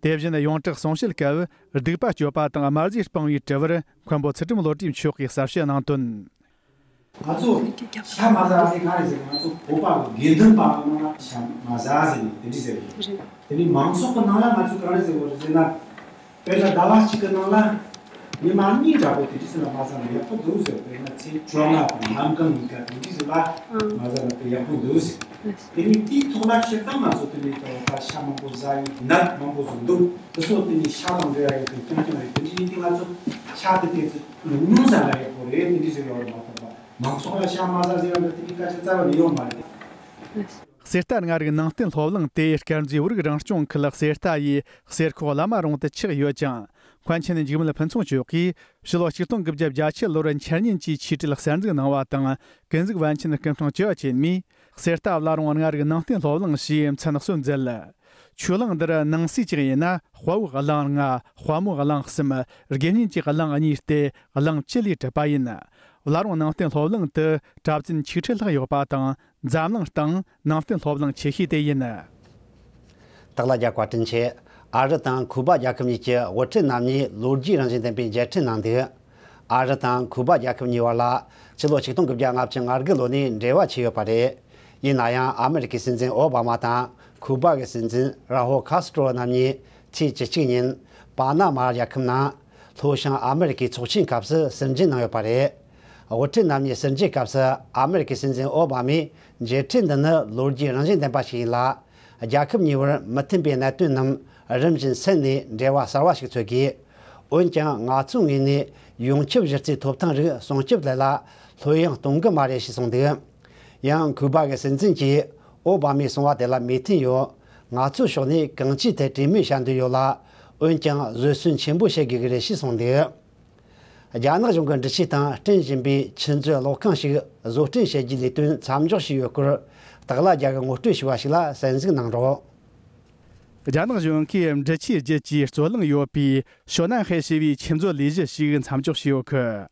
དེ་བཞིན་ཡོངས་གྲགས་གསུང་བཤད་སྐབས་སྡིག་པ་སྤྱོད་པ་དང་དམར་ཟས་སྤང་བའི་དྲི་བར་མཁན་པོ་ཚུལ་ཁྲིམས་བློ་གྲོས་མཆོག་གིས་གསལ་བཤད་གནང་དོན། ང་ཚོ་ཤ་མ་ཟ་ཟེར་ག་རེ་ཟེར། ང་ཚོ་བོད་པ་གི་དགེ་འདུན་པ་ནང་ལ་ཤ་མ་ཟ་ཟེར་ནས་དེ་འདྲ་ཟེར་གི་རེད། དེ་ནས་མང་ཚོགས་ཀྱི་ནང་ལ་ང་ཚོས་ག་རེ་ཟེར་གི་རེད་ཟེར་ན། དཔེར་ན་ཟླ་བ་གཅིག་གི་ནང་ལ་ཉི་མ་གཉིས་འདྲ་པོ་དེ་འདྲ་ཟེར་ན་མ་ཟ་ན་ཡག་པོ་འདུག་ཟེར། དཔེར་ན་ཚེས་བཅོ་ལྔ་དང་གནམ་གང་གཉིས་ཀ་དེ་འདྲ་ཟེར་ལ་མ་ཟ་ན་དེ་ཡག་པོ་འདུག་ཟེར། དེ་ནས་དེའི་ཐོག་ལ་སྤྱིར་བཏང་ང་ཚོ་དེ་ནས་ད་ཤ་མང་པོ་ཟ་ཡི་ནད་མང་པོ་ཟ་འདུག་དེ་ཚོ་དེ་ནས་ཤ་དང་འབྲེལ་བ་ཡོད་པའི་རྐྱང་རྐྱང་རེད། དེ་འདྲ་ཡིན་དུས་ང་ཚོ་ཤ་དེ་དེ་ཚོ་ཉུང་ཉུང་ཟ་ན་ཡག་པོ་རེད། དེ་འདྲ་ཟེར་ཡོད་རེད་མ་གཏོགས་པ་མང་ཚོགས་ལ་ཤ་མ་ཟ་ཟེར་བ་འདྲ་དེ་འདྲའི་སྐད་ཆ་རྩ་བ་ནས་ཡོད་མ་རེད། གསེར་རྟ་ལྔ་རིག་ནང་བསྟན་སློབ་གླིང་དེ་དཀར་མཛེས་བོད་རིགས་རང་སྐྱོང་ཁུལ་གསེར་རྟ་ཡི་གསེར་ཁོག་བླ་མ་རོང་དུ་ཆགས་ཡོད་ཅིང་། མཁན་ཆེན་འཇིགས་མེད་ཕུན་ཚོགས་མཆོག་གིས་ཕྱི་ལོ་ཆིག་སྟོང་དགུ་བརྒྱ་བརྒྱད་ཅུ་ལོར་འཆར་ཉན་གྱི་ཆོས་ཁྲིད་གསར་འཛུགས་གནང་བ་དང་། ཀུན་གཟིགས་པཎ་ཆེན་སྐུ་ཕྲེང་བཅུ་བ་ཆེན་མོས་གསེར་རྟ་བླ་རུང་ལྔ་རིག་ནང་བསྟན་སློབ་གླིང་ཞེས་མཚན་གསོལ་མཛད། ཆོས་གླིང་འདིར་ནང་གསེས་གཅིག་ཡིན་ན་དཔའ་བོའི་གླིང་ལྔ། དཔའ་མོའི་གླིང་གསུམ། དགེ་བསྙེན་གྱི་གླིང་གཉིས་ཏེ་གླིང་བཅུ་ལས་གྲུབ་པ་ཡིན། བླ་རུང་ནང་བསྟན་སློབ་གླིང་དུ་གྲྭ་བཙུན་ཆིག་ཁྲི་ལྷག་ཡོད་པ་དང་། འཛམ་གླིང་སྟེང་ནང་བསྟན་སློབ་གླིང་ཆེ་ཤོས་དེ་ཡིན། སྟག་ལྷ་རྒྱལ་བཀའ་དྲིན་ཆེ། ཨ་རི་དང་ཁུ་པ་རྒྱལ་ཁབ་གཉིས་ཀྱི་དབུ་ཁྲིད་རྣམ་གཉིས་ལོ་རྒྱུས་རང་བཞིན་ལྡན་པའི་མཇལ་འཕྲད་གནང་འདུག་ཨ་རི་དང་ཁུ་པ་རྒྱལ་ཁབ་གཉིས་བར་ལ་ཕྱི་ལོ་ཆིག་སྟོང་དགུ་བརྒྱ་ལྔ་བཅུ་ང་དགུ་ལོ་ནས་འབྲེལ་བ་ཆད་ཡོད་པ་རེད། ཡིན་ན་ཡང་ཨ་མེ་རི་ཀའི་སྲིད་འཛིན་ཨོ་བྷ་མ་དང་ཁུ་པ་གི་སྲིད་འཛིན་ར་ཧོ་ཁ་སི་ཏྲོ་རྣམ་གཉིས་ཚེས་བཅུ་གཅིག་ཉིན་པ་ན་མ་རྒྱལ་ཁབ་ནང་ལྷོ་བྱང་ཨ་མེ་རི་ཀའི་ཚོགས་ཆེན་སྐབས་སུ་ཟུར་འབྱོན་གནང་ཡོད་པ་རེད། དབུ་ཁྲིད་རྣམ་གཉིས་ཟུར་འབྱོན་སྐབས་སུ་ཨ་མེ་རི་ཀའི་སྲིད་འཛིན་ཨོ་བྷ་མས་མཇལ་འཕྲད་འདི་ནི་ལོ་རྒྱུས་རང་བཞིན་ལྡན་པ་ཞིག་ཡིན་ལ། རྒྱལ་ཁབ་གཉིས་བར་མི་མཐུན་པའི་གནད་དོན་རྣམས་རིམ་བཞིན་སེལ་ནས་འབྲེལ་བ་གསར་བ་ཞིག་འཚོལ་དགོས། འོན་ཀྱང་ང་ཚོའི་ངོས་ནས་ཡོངས་ཁྱབ་གཞི་རྩའི་ཐོབ་ཐང་རིགས་སྲུང་སྐྱོབ་ཐད་ལ་ལྷོད་ཡངས་གཏོང་གི་མ་རེད་ཞེས་གསུངས་འདུག་ཡང་ཁུ་པ་གི་སྲིད་འཛིན་གྱིས་ཨོ་བྷ་མའི་གསུང་བ་དེ་ལ་མོས་མཐུན་ཡོད། ང་ཚོའི་ཕྱོགས་ནས་གང་ཅིའི་ཐད་གྲོས་མོལ་བྱ་འདོད་ཡོད་ལ། འོན་ཀྱང་བཟོད་བསྲན་ཆེན་པོ་བྱེད་དགོས་ཀྱི་རེད་ཞེས་གསུངས་འདུག་རྒྱ་ནག་གཞུང་གི་འབྲེལ་ཆས་དང་སྐྲུན་བཞིན་པའི་ཆུ་མཛོད་གློག་ཁང་ཞིག་བཟོ་སྐྲུན་བྱེད་རྒྱུའི་ལས་དོན་མཚམས་འཇོག་བྱས་ཡོད་སྐོར། སྟག་ལྷ་རྒྱལ་གྱིས་ངོ་སྤྲོད་ཞུས་པ་ཞིག་ལ་གསན་གཟིགས་གནང་རོགས། རྒྱ་ནག་གཞུང་གིས་འབྲི་ཆུའི་རྒྱུད་ཀྱི་རྩོད་གླེང་ཡོད་པའི་ཞོ་ནན་ཧེ་ཞེས་པའི་ཆུ་མཛོད་ལས་གཞི་ཞིག་མཚམས་འཇོག་བྱས་ཡོད་ཁུལ།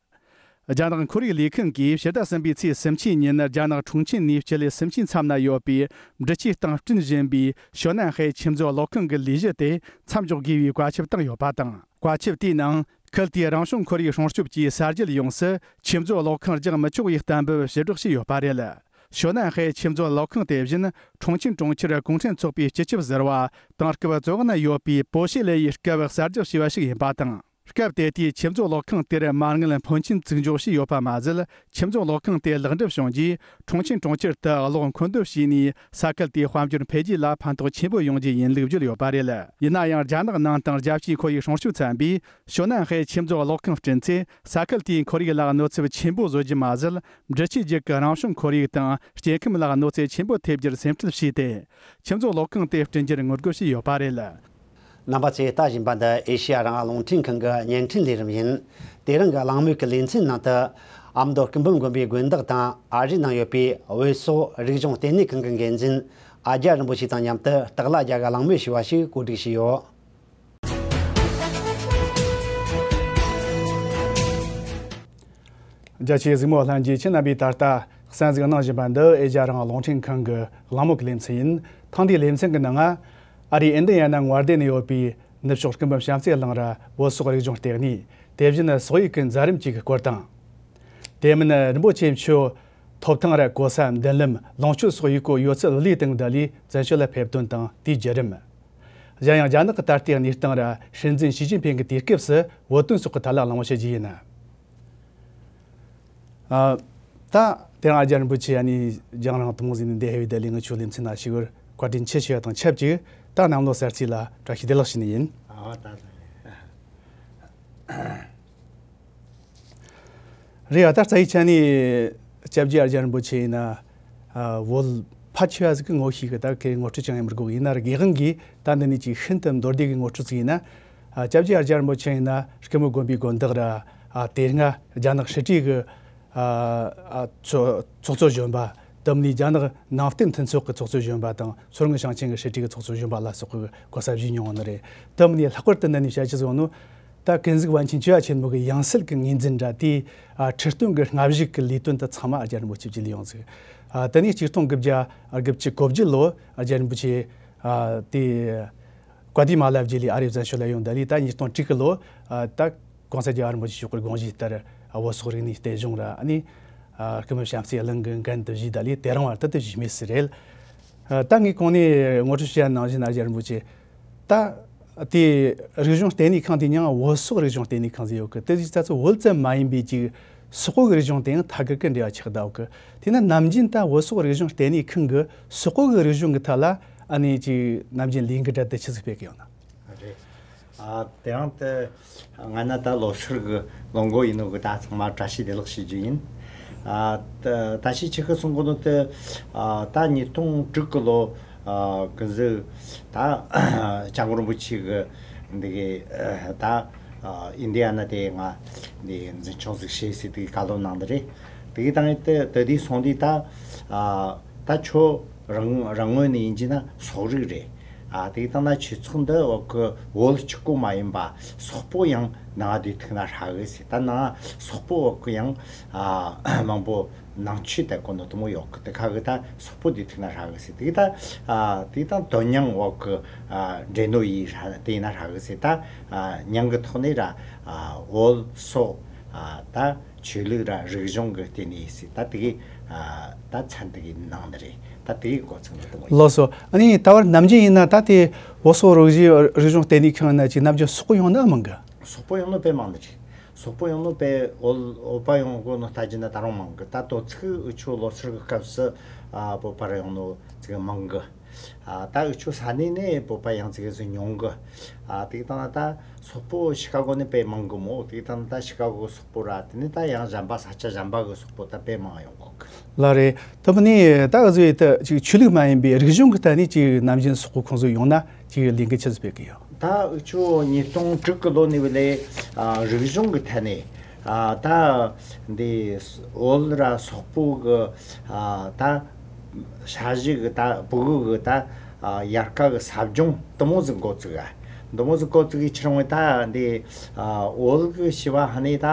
རྒྱ་ནག་ཁོར་ཡུག་ལས་ཁུངས་ཀྱིས་ཕྱི་ཟླ་གསུམ་པའི་ཚེས་སུམ་ཅུ་ཉིན་རྒྱ་ནག་ཁྲུང་ཆིན་ནས་སྤྱི་ལེ་སུམ་ཅུའི་མཚམས་ན་ཡོད་པའི་འབྲི་ཆུའི་སྟེང་སྐྲུན་བཞིན་པའི་ཞོ་ནན་ཧེ་ཆུ་མཛོད་གློག་ཁང་གི་ལས་གཞི་དེ་མཚམས་འཇོག་དགོས་པའི་བཀའ་ཁྱབ་བཏང་ཡོད་པ་དང་། བཀའ་ཁྱབ་དེའི་ནང་། ཁུལ་དེའི་རང་བྱུང་ཁོར་ཡུག་སྲུང་སྐྱོབ་ཀྱི་གསར་བརྗེ་ཡོང་སྲིད། ཆུ་མཛོད་གློག་ཁང་རྒྱག་མི་ཆོག་པའི་གཏན་འབེབས་ཞུ་སྒྲོག་བྱས་ཡོད་པ་རེད། ཞོ་ནན་ཧེ་ཆུ་མཛོད་གློག་ཁང་དེ་བཞིན་ཁྲུང་ཆིན་གྲོང་ཁྱེར་གུང་ཁྲན་ཚོགས་པའི་སྤྱི་ཁྱབ་ཟུར་པ་དེང་སྐབས་བཙོན་ནང་ཡོད་པའི་པོ་ཤེ་ལེ་ཡིས་སྐབས་གསར་རྒྱག་བྱས་པ་ཞིག་ཡིན་པ་དང་། སྐབས་དེ་དུས་ཆུ་མཛོད་གློག་ཁང་དེར་མ་དངུལ་ཕོན་ཆེན་བཙུགས་འཇོག་བྱས་ཡོད་པ་མ་ཟད། ཆུ་མཛོད་གློག་ཁང་དེ་ལེགས་འགྲུབ་བྱུང་རྗེས་ཁྲུང་ཆིན་གྲོང་ཁྱེར་དུ་གློག་མཁོ་འདོན་བྱས་ནས་ས་ཁུལ་དེའི་དཔལ་འབྱོར་འཕེལ་རྒྱས་ལ་ཕན་ཐོགས་ཆེན་པོ་ཡོང་རྒྱུ་ཡིན་ལུགས་བརྗོད་ཡོད་པ་རེད། ཡིན་ན་ཡང་རྒྱ་ནག་ནང་དང་རྒྱལ་སྤྱིའི་ཁོར་ཡུག་སྲུང་སྐྱོབ་ཚན་པས། ཞོ་ནན་ཧེ་ཆུ་མཛོད་གློག་ཁང་བསྐྲུན་ཚེ་ས་ཁུལ་དེའི་ཁོར་ཡུག་ལ་གནོད་ཚབས་ཆེན་པོ་བཟོ་རྒྱུ་མ་ཟད། འབྲི་ཆུའི་རྒྱུད་ཀྱི་རང་བྱུང་ཁོར་ཡུག་དང་སྐྱེ་ཁམས་ལ་གནོད་འཚེ་ཆེན་པོ་ཐེབས་རྒྱུར་སེམས་ཁྲལ་བྱས་ཏེ། ཆུ་མཛོད་གློག་ཁང་དེ་བསྐྲུན་རྒྱུར་ངོ་རྒོལ་བྱས་ཡོད་པ་རེད། རྣམ་པ་ཚོས་ལྟ་བཞིན་པ་འདི་ཨེ་ཤེ་ཡ་རང་དབང་རླུང་འཕྲིན་ཁང་གི་བརྙན་འཕྲིན་ལས་རིམ་ཡིན། དེ་རིང་གི་གླེང་མོལ་གྱི་ལེ་ཚན་ནང་དུ། ཨ་མདོ་སྐུ་འབུམ་དགོན་པའི་དགོན་བདག་དང་ཨ་རིའི་ནང་ཡོད་པའི་བོད་སོག་རིག་གཞུང་ལྟེ་གནས་ཁང་གི་འགན་འཛིན་ཨ་རྒྱ་རིན་པོ་ཆེ་དང་མཉམ་དུ་སྟག་ལྷ་རྒྱལ་གྱིས་གླེང་མོལ་ཞུས་པ་ཞིག་གོ་སྒྲིག་བྱས་ཡོད། རྒྱ་ཆེའི་གཟིགས་མོ་ལྷན་རྒྱས། ཁྱེད་རྣམ་པས་ད་ལྟ་གསན་གཟིགས་གནང་བཞིན་པ་འདི་ཨེ་ཤ་ཡ་རང་དབང་རླུང་འཕྲིན་ཁང་གི་གླེང་མོལ་གྱི་ལེ་ཚན་ཡིན། ཐེངས་འདིའི་ལེ་ཚན་གྱི་ནང་ང་ཨ་རིའི་ཨིན་ཌི་ཡ་ན་མངའ་སྡེ་ནས་ཡོད་པའི་ནུབ་ཕྱོགས་སྐུ་འབུམ་བྱམས་བརྩེ་གླིང་ར་བོད་སོག་རིག་གཞུང་ལྟེ་གནས། དེ་བཞིན་སོག་ཡིག་གི་མཛད་རིམ་བཅས་ཀྱི་སྐོར་དང་། དེ་མིན་རིན་པོ་ཆེ་མཆོག་ཐོབ་ཐང་ར་གོ་ས་མདུན་ལམ་ལོངས་སྤྱོད་སོགས་ཡིག་སྐོར་ཡོད་ཚད་ལུས་དང་འདི་ལས་བཙན་བྱོལ་ལ་ཕེབས་དོན་དང་དེའི་བརྒྱུད་རིམ། གཞན་ཡང་རྒྱ་ནག་གི་ད་ལྟའི་གནས་སྟངས་ར་སྲིད་འཛིན་ཞི་ཅིན་ཕིང་གི་དུས་སྐབས་སུ་བོད་དོན་སོགས་ཀྱི་ཐད་ལ་གླེང་མོལ་བྱེད་རྒྱུ་ཡིན། ཨ། ད་དེ་རིང་ཨ་ཅག་རིན་པོ་ཆེ་ཨ་ནི་རྒྱང་རིང་དུ་མོ་ཟིན་ནས་འདི་ཧེ་བི་ད་ལི་ང་ཆོའི་ལེ་ཚན་ནང་ཞུགས་པར་བཀའ་དྲིན་ཆེ་ཞུ་ཡ་དང་ཆབས་ཅིག་ད་གནམ་ལོ་གསར་ཚེས་ལ་བཀྲ་ཤིས་བདེ་ལེགས་ཞུ་ནི་ཡིན། ཨ་ད་རེད། ཨ་ད་རྩ་བའི་ཆ་ནས་སྐྱབས་རྗེ་ཨ་ཅག་རིན་པོ་ཆེ་ཡིན་ན། ཨ། བོད་ཕལ་ཆེ་བ་ཟིག་གི་ངོ་ཤེས་གི། ད་ཁོའི་ངོ་སྤྲོད་ཅང་ཡང་མི་དགོས་གི། ཡིན་ན་ར་དགེ་དབང་གིས་ད་འདི་ནས་ཅིག་ཤིན་ཏུ་མདོར་བསྡུས་ཀྱི་ངོ་སྤྲོད་ཟིག་ཡིན་ན། ཨ། སྐྱབས་རྗེ་ཨ་ཅག་རིན་པོ་ཆེ་ཡིན་ན་སྐུ་ངོ་དགོན་པའི་དགོན་བདག་ར། ཨ། དེ་སྔ་རྒྱ་ནག་ཧྲི་ཀྲིག་གི། ཨ། ཨ། ཚོགས་ཚོགས་གཙོ་གཞོན་པ། དེ་མིན་རྒྱ་ནག་ནང་བསྟན་མཐུན་ཚོགས་ཀྱི་ཚོགས་གཙོ་གཞོན་པ་དང་། མཚོ་སྔོན་ཞིང་ཆེན་གྱི་ཧྲི་ཀྲིག་གི་ཚོགས་གཙོ་གཞོན་པ་ལ་སོགས་པའི་གོ་ས་བཞེས་མྱོང་བ་ནི་རེད། དེ་མིན་ལྷག་པར་དུ་འདི་ནས་བཤད་རྒྱུ་ཟིག་ཡོད་ནོ། ད་ཀུན་གཟིགས་པཎ་ཆེན་བཅུ་བ་ཆེན་མོ་གི་ཡང་སྲིད་ཀྱི་ངོས་འཛིན་ར། དེའི། ཨ། ཁྲི་སྟོན་གྱི་སྔ་གཞུག་གི་ལས་དོན་དུ་ཚང་མ་ཨ་ཅག་རིན་པོ་ཆེ་བཅས་ལས་ཡོང་ཟིག་ཨ། དེ་ནས་ཆིག་སྟོང་དགུ་བརྒྱ་དགུ་བཅུ་གོ་བརྒྱད་ལོ་ཨ་ཅག་རིན་པོ་ཆེ། ཨ། དེ་ག་ཏི་མ་ལ་བརྒྱུད་ལས་ཨ་རིར་བཙན་བྱོལ་ལ་ཡོང་། ད་ལས་ད་ཉིས་སྟོང་དྲུག་གི་ལོ། ཨ། ད་༸གོང་ས་༸རྒྱལ་བ་རིན་པོ་ཆེ་མཆོག་གི་དགོངས་བཞེད་ལྟར། ཨ། བོད་སོག་རིག་གནས་གཏེར་གཞུང་ར། ཨ་ནི། ཨ། སྐུ་འབུམ་བྱམས་བརྩེ་གླིང་གི་འགན་དུ་བཞེས། ད་ལས་དེ་རིང་བར་དུ་དེ་བཞེས་མུས་སུ་རེད། ཨ། ད་ངས་གོང་ནས་ངོ་སྤྲོད་བྱས་ནང་བཞིན་ཨ་ཅག་རིན་པོ་ཆེ། ད་དེ་རིག་གཞུང་ལྟེ་གནས་ཁང་དེ་མྱིང་བོད་སོག་རིག་གཞུང་ལྟེ་གནས་ཁང་ཟེར་ཡོད་གི། དེ་ཅིག་ད་ཚོ་བོད་ཙམ་མ་ཡིན་པའི་ཅིག་སོག་པོ་གི་རིག་གཞུང་དེ་ཡང་ཐད་ཀར་གྱི་འབྲེལ་བ་ཆགས་བསྡད་ཡོད་གི། དེས་ན་ནམ་རྒྱུན་ད་བོད་སོག་རིག་གཞུང་ལྟེ་གནས་ཁང་གི་སོག་པོ་གི་རིག་གཞུང་གི་ཐད་ལ་ཨ་ནི་ཅིག་ནམ་རྒྱུན་ལས་འགུལ་འདྲ་དེ་ཆི་ཟིག་སྤེལ་གི་ཡོད་ན། རེད། ཨ། དེ་རིང་དེ་ང་ན་ད་ལོ་སར་གི་ལོ་འགོ་ཡིན་ནོ་གི། ད་ཚང་མ་བཀྲ་ཤིས་བདེ་ལེགས་ཞུ་རྒྱུ་ཡིན། ཨ། ད་ད་ཤི་ཆི་ཁི་གསུང་གོ་ནོ་དེ། ཨ། ད་ཉིས་སྟོང་དྲུག་གི་ལོ། ཨ། ཀུན་གཟིགས་ད་སྐྱབས་མགོན་རིན་པོ་ཆེ་གི་འདི་གི། ཨ། ད་ཨ་ཨིན་ཌི་ཡ་ན་དེ་ང་འདི་འཛིན་སྐྱོང་ཟིག་བྱེད་ཟེར་དེ་གི་བཀའ་སློབ་གནང་འདི་རེད། དེ་གི་དང་དེ་དེ་དེ་སོང་དུས་ད། ཨ། ད་ཁྱོད་རང་རང་ངོས་ནས་ཡིན་གྱི་ན་སོག་རིགས་རེད། ཨ། དེ་གི་དང་ན་ཆོས་ཚོགས་འདི་འོག་གི་བོད་གཅིག་པོ་མ་ཡིན་པ་སོག་པོ་ཡང་ནང་བསྡུས་ཐུབ་ན་ཧྲ་གི་ཟེར། ད་ནང་སོག་པོ་འོག་གི་ཡང་ཨ་མང་པོ་ནང་ཆོས་དེ་གོ་ནོ་དེ་མོ་ཡོད་གི། དེ་ཁ་གི་ད་སོག་པོ་བསྡུས་ཐུབ་ན་ཧྲ་གི་ཟེར། དེ་གི་ད། ཨ། དེ་གི་དང་དོན་མཉམ་འོག་གི། ཨ། འདྲེ་ནོ་ཡི་ཧྲ་དེ་ཡིན་ན་ཧྲ་གི་ཟེར། ད་ཨ་མྱིང་གི་ཐོག་ནས་ར། ཨ། བོད་སོག་ཨ། ད་ཆོས་ལུགས་ར་རིག་གཞུང་གི་ལྟེ་གནས་ཟེར། ད་དེ་གི། ཨ། ད་མཚན་དེ་གི་ནང་ནས་རེད། ད་དེ་གི་འགོ་ཚུགས་ནོ་དེ་མོ་ཡིན། ལགས་སོ། ཨ་ནི་ད་བར་ནམ་རྒྱུན་ཡིན་ན་ད་དེ་བོད་སོག་རིག་གཞུང་རིག་གཞུང་ལྟེ་གནས་ཁང་ན་ཅིག་ནམ་རྒྱུན་སོག་པོ་ཡོང་ནི་མང་གི། སོག་པོ་ཡོང་ནི་དཔེ་མང་ནི་རེད། སོག་པོ་ཡོང་ནི་དཔེ་བོད་བོད་པ་ཡོང་གོ་ནོ་ལྟ་རྒྱུ་ན་ད་རུང་མང་གི། ད་དོ་ཚིགས་འུ་ཆོ་ལོ་སར་གི་སྐབས་སུ། ཨ། བོད་པ་ར་ཡོང་ནོ་ཅིག་མང་གི། ཨ། ད་འུ་ཆོ་ས་གནས་ནས་བོད་པ་ཡང་ཅིག་ཟིག་ཉུང་གི། ཨ། དེ་གི་དང་ད་སོག་པོ་ཤི་ཀ་གོ་ནས་དཔེ་མང་གི་མོ། དེ་གི་དང་ད་ཤི་ཀ་གོ་སོག་པོ་ར། དེ་ནས་ད་ཡང་གཞན་པ་ས་ཆ་གཞན་པ་གི་སོག་པོ་ད་དཔེ་མང་ཡོང་གོ་གི། ལགས་རེད། དེ་མིན་ནི་ད་འུ་ཚོའི་ད་ཅིག་ཆོས་ལུགས་མ་ཡིན་པའི་རིག་གཞུང་གི་ཐད་ནས་ཅིག་ནམ་རྒྱུན་སོག་པོ་ཁོང་ཚོ་ཡོང་ན་ཅིག་ལས་འགུལ་ཆི་ཟིག་སྤེལ་གི་ཡོད། ད་འུ་ཆོ་ཉིས་སྟོང་དྲུག་གི་ལོ་ནས་བ་ལས། ཨ། རིག་གཞུང་གི་ཐད་ནས། ཨ། ད་འདི་བོད་ར་སོག་པོ་གི། ཨ། ད་ཞ་ཡི་གི་ད་ཕྲུ་གུ་གི་ད། ཨ། དབྱར་ཁ་གི་ཟབ་སྦྱོང་དེ་མོ་ཟིག་འགོ་བཙུགས། ཨ། དེ་མོ་ཟིག་འགོ་བཙུགས་གི་ཕྱིར་འོང་ད་འདི། ཨ། བོད་གི་བྱིས་པ་ཧ་ནས་ད་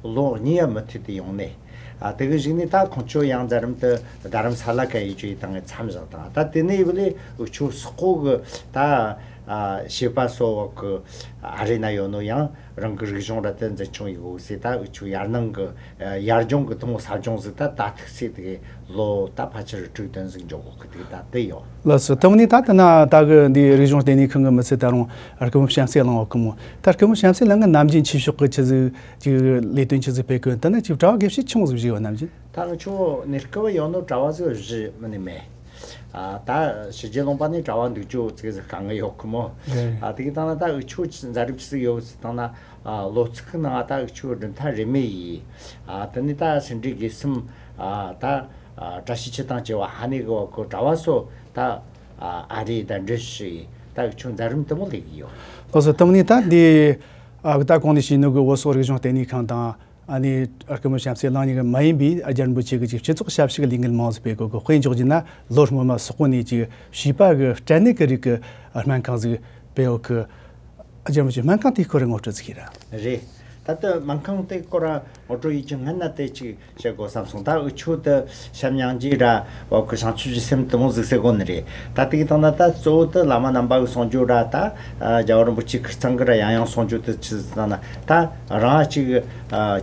ལོ་གཉིས་ཡ་མུ་མཐུད་དུ་ཡོང་ནས། ཨ། དེ་གི་གཞུག་ནས་ད་ཁོང་ཚོ་ཡང་མཛད་རིམ་དེ་རྡ་རམ་ས་ལ་ག་ཡི་ཅུ་ཡི་དང་ངས་མཚམས་བཞག་དང་། ད་དེ་ནས་བ་ལས་འུ་ཆོ་སོག་པོ་གི་ད། ཨ། བྱིས་པ་སོག་པོ་གི་ཨ་རི་ན་ཡོད་ནོ་ཡང་རང་གི་རིག་གཞུང་ར་དེ་འཛིན་སྐྱོང་ཡི་གོ་ཟེར། ད་འུ་ཆོ་ཡར་ནང་གི། ཨ། ཡར་ལྗོངས་གི་དེ་མོ་ཟབ་སྦྱོང་ཟིག་ད་ད་ཐུག་ཚེ་དེ་གི་ལོ་ད་ཕལ་ཆེར་དྲུག་བདུན་ཟིག་འགྱོ་གོ་གི། དེ་ད་དེ་ཡོད། ལགས་སོ། དེ་མིན་ནི་ད་ལྟ་ན་ད་གི་འདི་རིག་གཞུང་ལྟེ་གནས་ཁང་གི་མི་ཚད་ད་རུང་སྐུ་ངོ་བྱམས་བརྩེ་གླིང་འོག་གི་མོ། ད་སྐུ་ངོ་བྱམས་བརྩེ་གླིང་གི་ནམ་རྒྱུན་ཆོས་ཕྱོགས་གི་ཆི་ཟིག་ཅིག་ལས་དོན་ཆི་ཟིག་སྤེལ་གི། ད་ནི་ཅིག་གྲྭ་བ་དགེ་བཤེས་ཆུང་ཟིག་བཞུགས་ཡོད་ནམ་རྒྱུན། ད་ང་ཆོ་གནས་སྐབས་ཡོད་ནོ་གྲྭ་བ་ཟིག་བཞུགས་མི་ནི་མེད། ཨ། ད་ཕྱི་རྒྱལ་ལུང་པ་ནས་གྲྭ་བ་འདུག་རྒྱུ་ཅིག་ཟིག་དཀའ་ངལ་ཡོད་གི་མོ། རེད། ཨ། དེ་གི་དང་ན་ད་འུ་ཆོ་མཛད་རིམ་ཆི་ཟིག་ཡོད་ཟེར་དང་ན། ཨ། ལོ་ཚིགས་གི་ནང་ད་འུ་ཆོ་གྲུབ་མཐའ་རིས་མེད་ཡིན། ཨ། དེ་ནས་ད་སེ་འབྲས་དགེ་གསུམ། ཨ། ད། ཨ། བཀྲ་ཤིས་འཁྱིལ་ཐང་བཅས་པ་ཧ་ནས་གི་འོག་གི་གྲྭ་བ་སོགས་ད། ཨ། ཨ་རིར་གདན་འདྲེན་ཞུས་ཡིན། ད་འུ་ཆོ་མཛད་རིམ་དེ་མོ་ལས་གི་ཡོད། ལགས་སོ། དེ་མིན་ནི་ད་འདི། ཨ། ད་གོང་ནས་ཞུས་ནོ་གི་བོད་སོག་རིག་གཞུང་ལྟེ་གནས་ཁང་དང་། ཨ་ནི་སྐུ་ངོ་བྱམས་བརྩེ་གླིང་གཉིས་ཀྱི་མ་ཡིན་པའི་ཨ་ཅག་རིན་པོ་ཆེ་གི་ཅིག་སྤྱི་ཚོགས་ཞབས་ཞུ་གི་ལས་འགུལ་མང་ཟིག་སྤེལ་གོ་གི། དཔེ་འཇོག་རྒྱུ་ན་ལོ་སྔོན་མ་སོག་པོ་ནས་ཅིག་བྱིས་པ་གི་སྐྲན་ནད་ཀྱི་རིགས་ཀྱི་སྨན་ཁང་ཟིག་སྤེལ་གོ་གི། ཨ་ཅག་རིན་པོ་ཆེ་སྨན་ཁང་དེའི་སྐོར་རེ་ངོ་སྤྲོད་ཟིག་ཡིན་ར། རེད། ད་ ད་ལྟ་སྨན་ཁང་དེ་སྐོར་ངོ་སྤྲོད་ཡིད་ཀྱི་སྔན་ན་དེ་ཅིག་བཤད་དགོས་བསམ་སོང་། ད་འུ་ཆོ་དེ་བྱམས་སྙིང་རྗེ་ར་བ་གི་བྱང་ཆུབ་ཀྱི་སེམས་དེ་མོ་ཟིག་ཟེར་གོ་ནི་རེད། ད་དེ་གི་སྟེང་ན་ད་གཙོ་བོ་དེ་བླ་མ་རྣམ་པ་གི་གསུང་རྒྱུ་ར་ད་རྒྱལ་བ་རིན་པོ་ཆེ་ཁིར་ཚང་གི་ར་ཡང་ཡང་གསུང་རྒྱུ་དེ་ཆི་ཟིག་སྟེང་ན་ད་རང་ཅིག་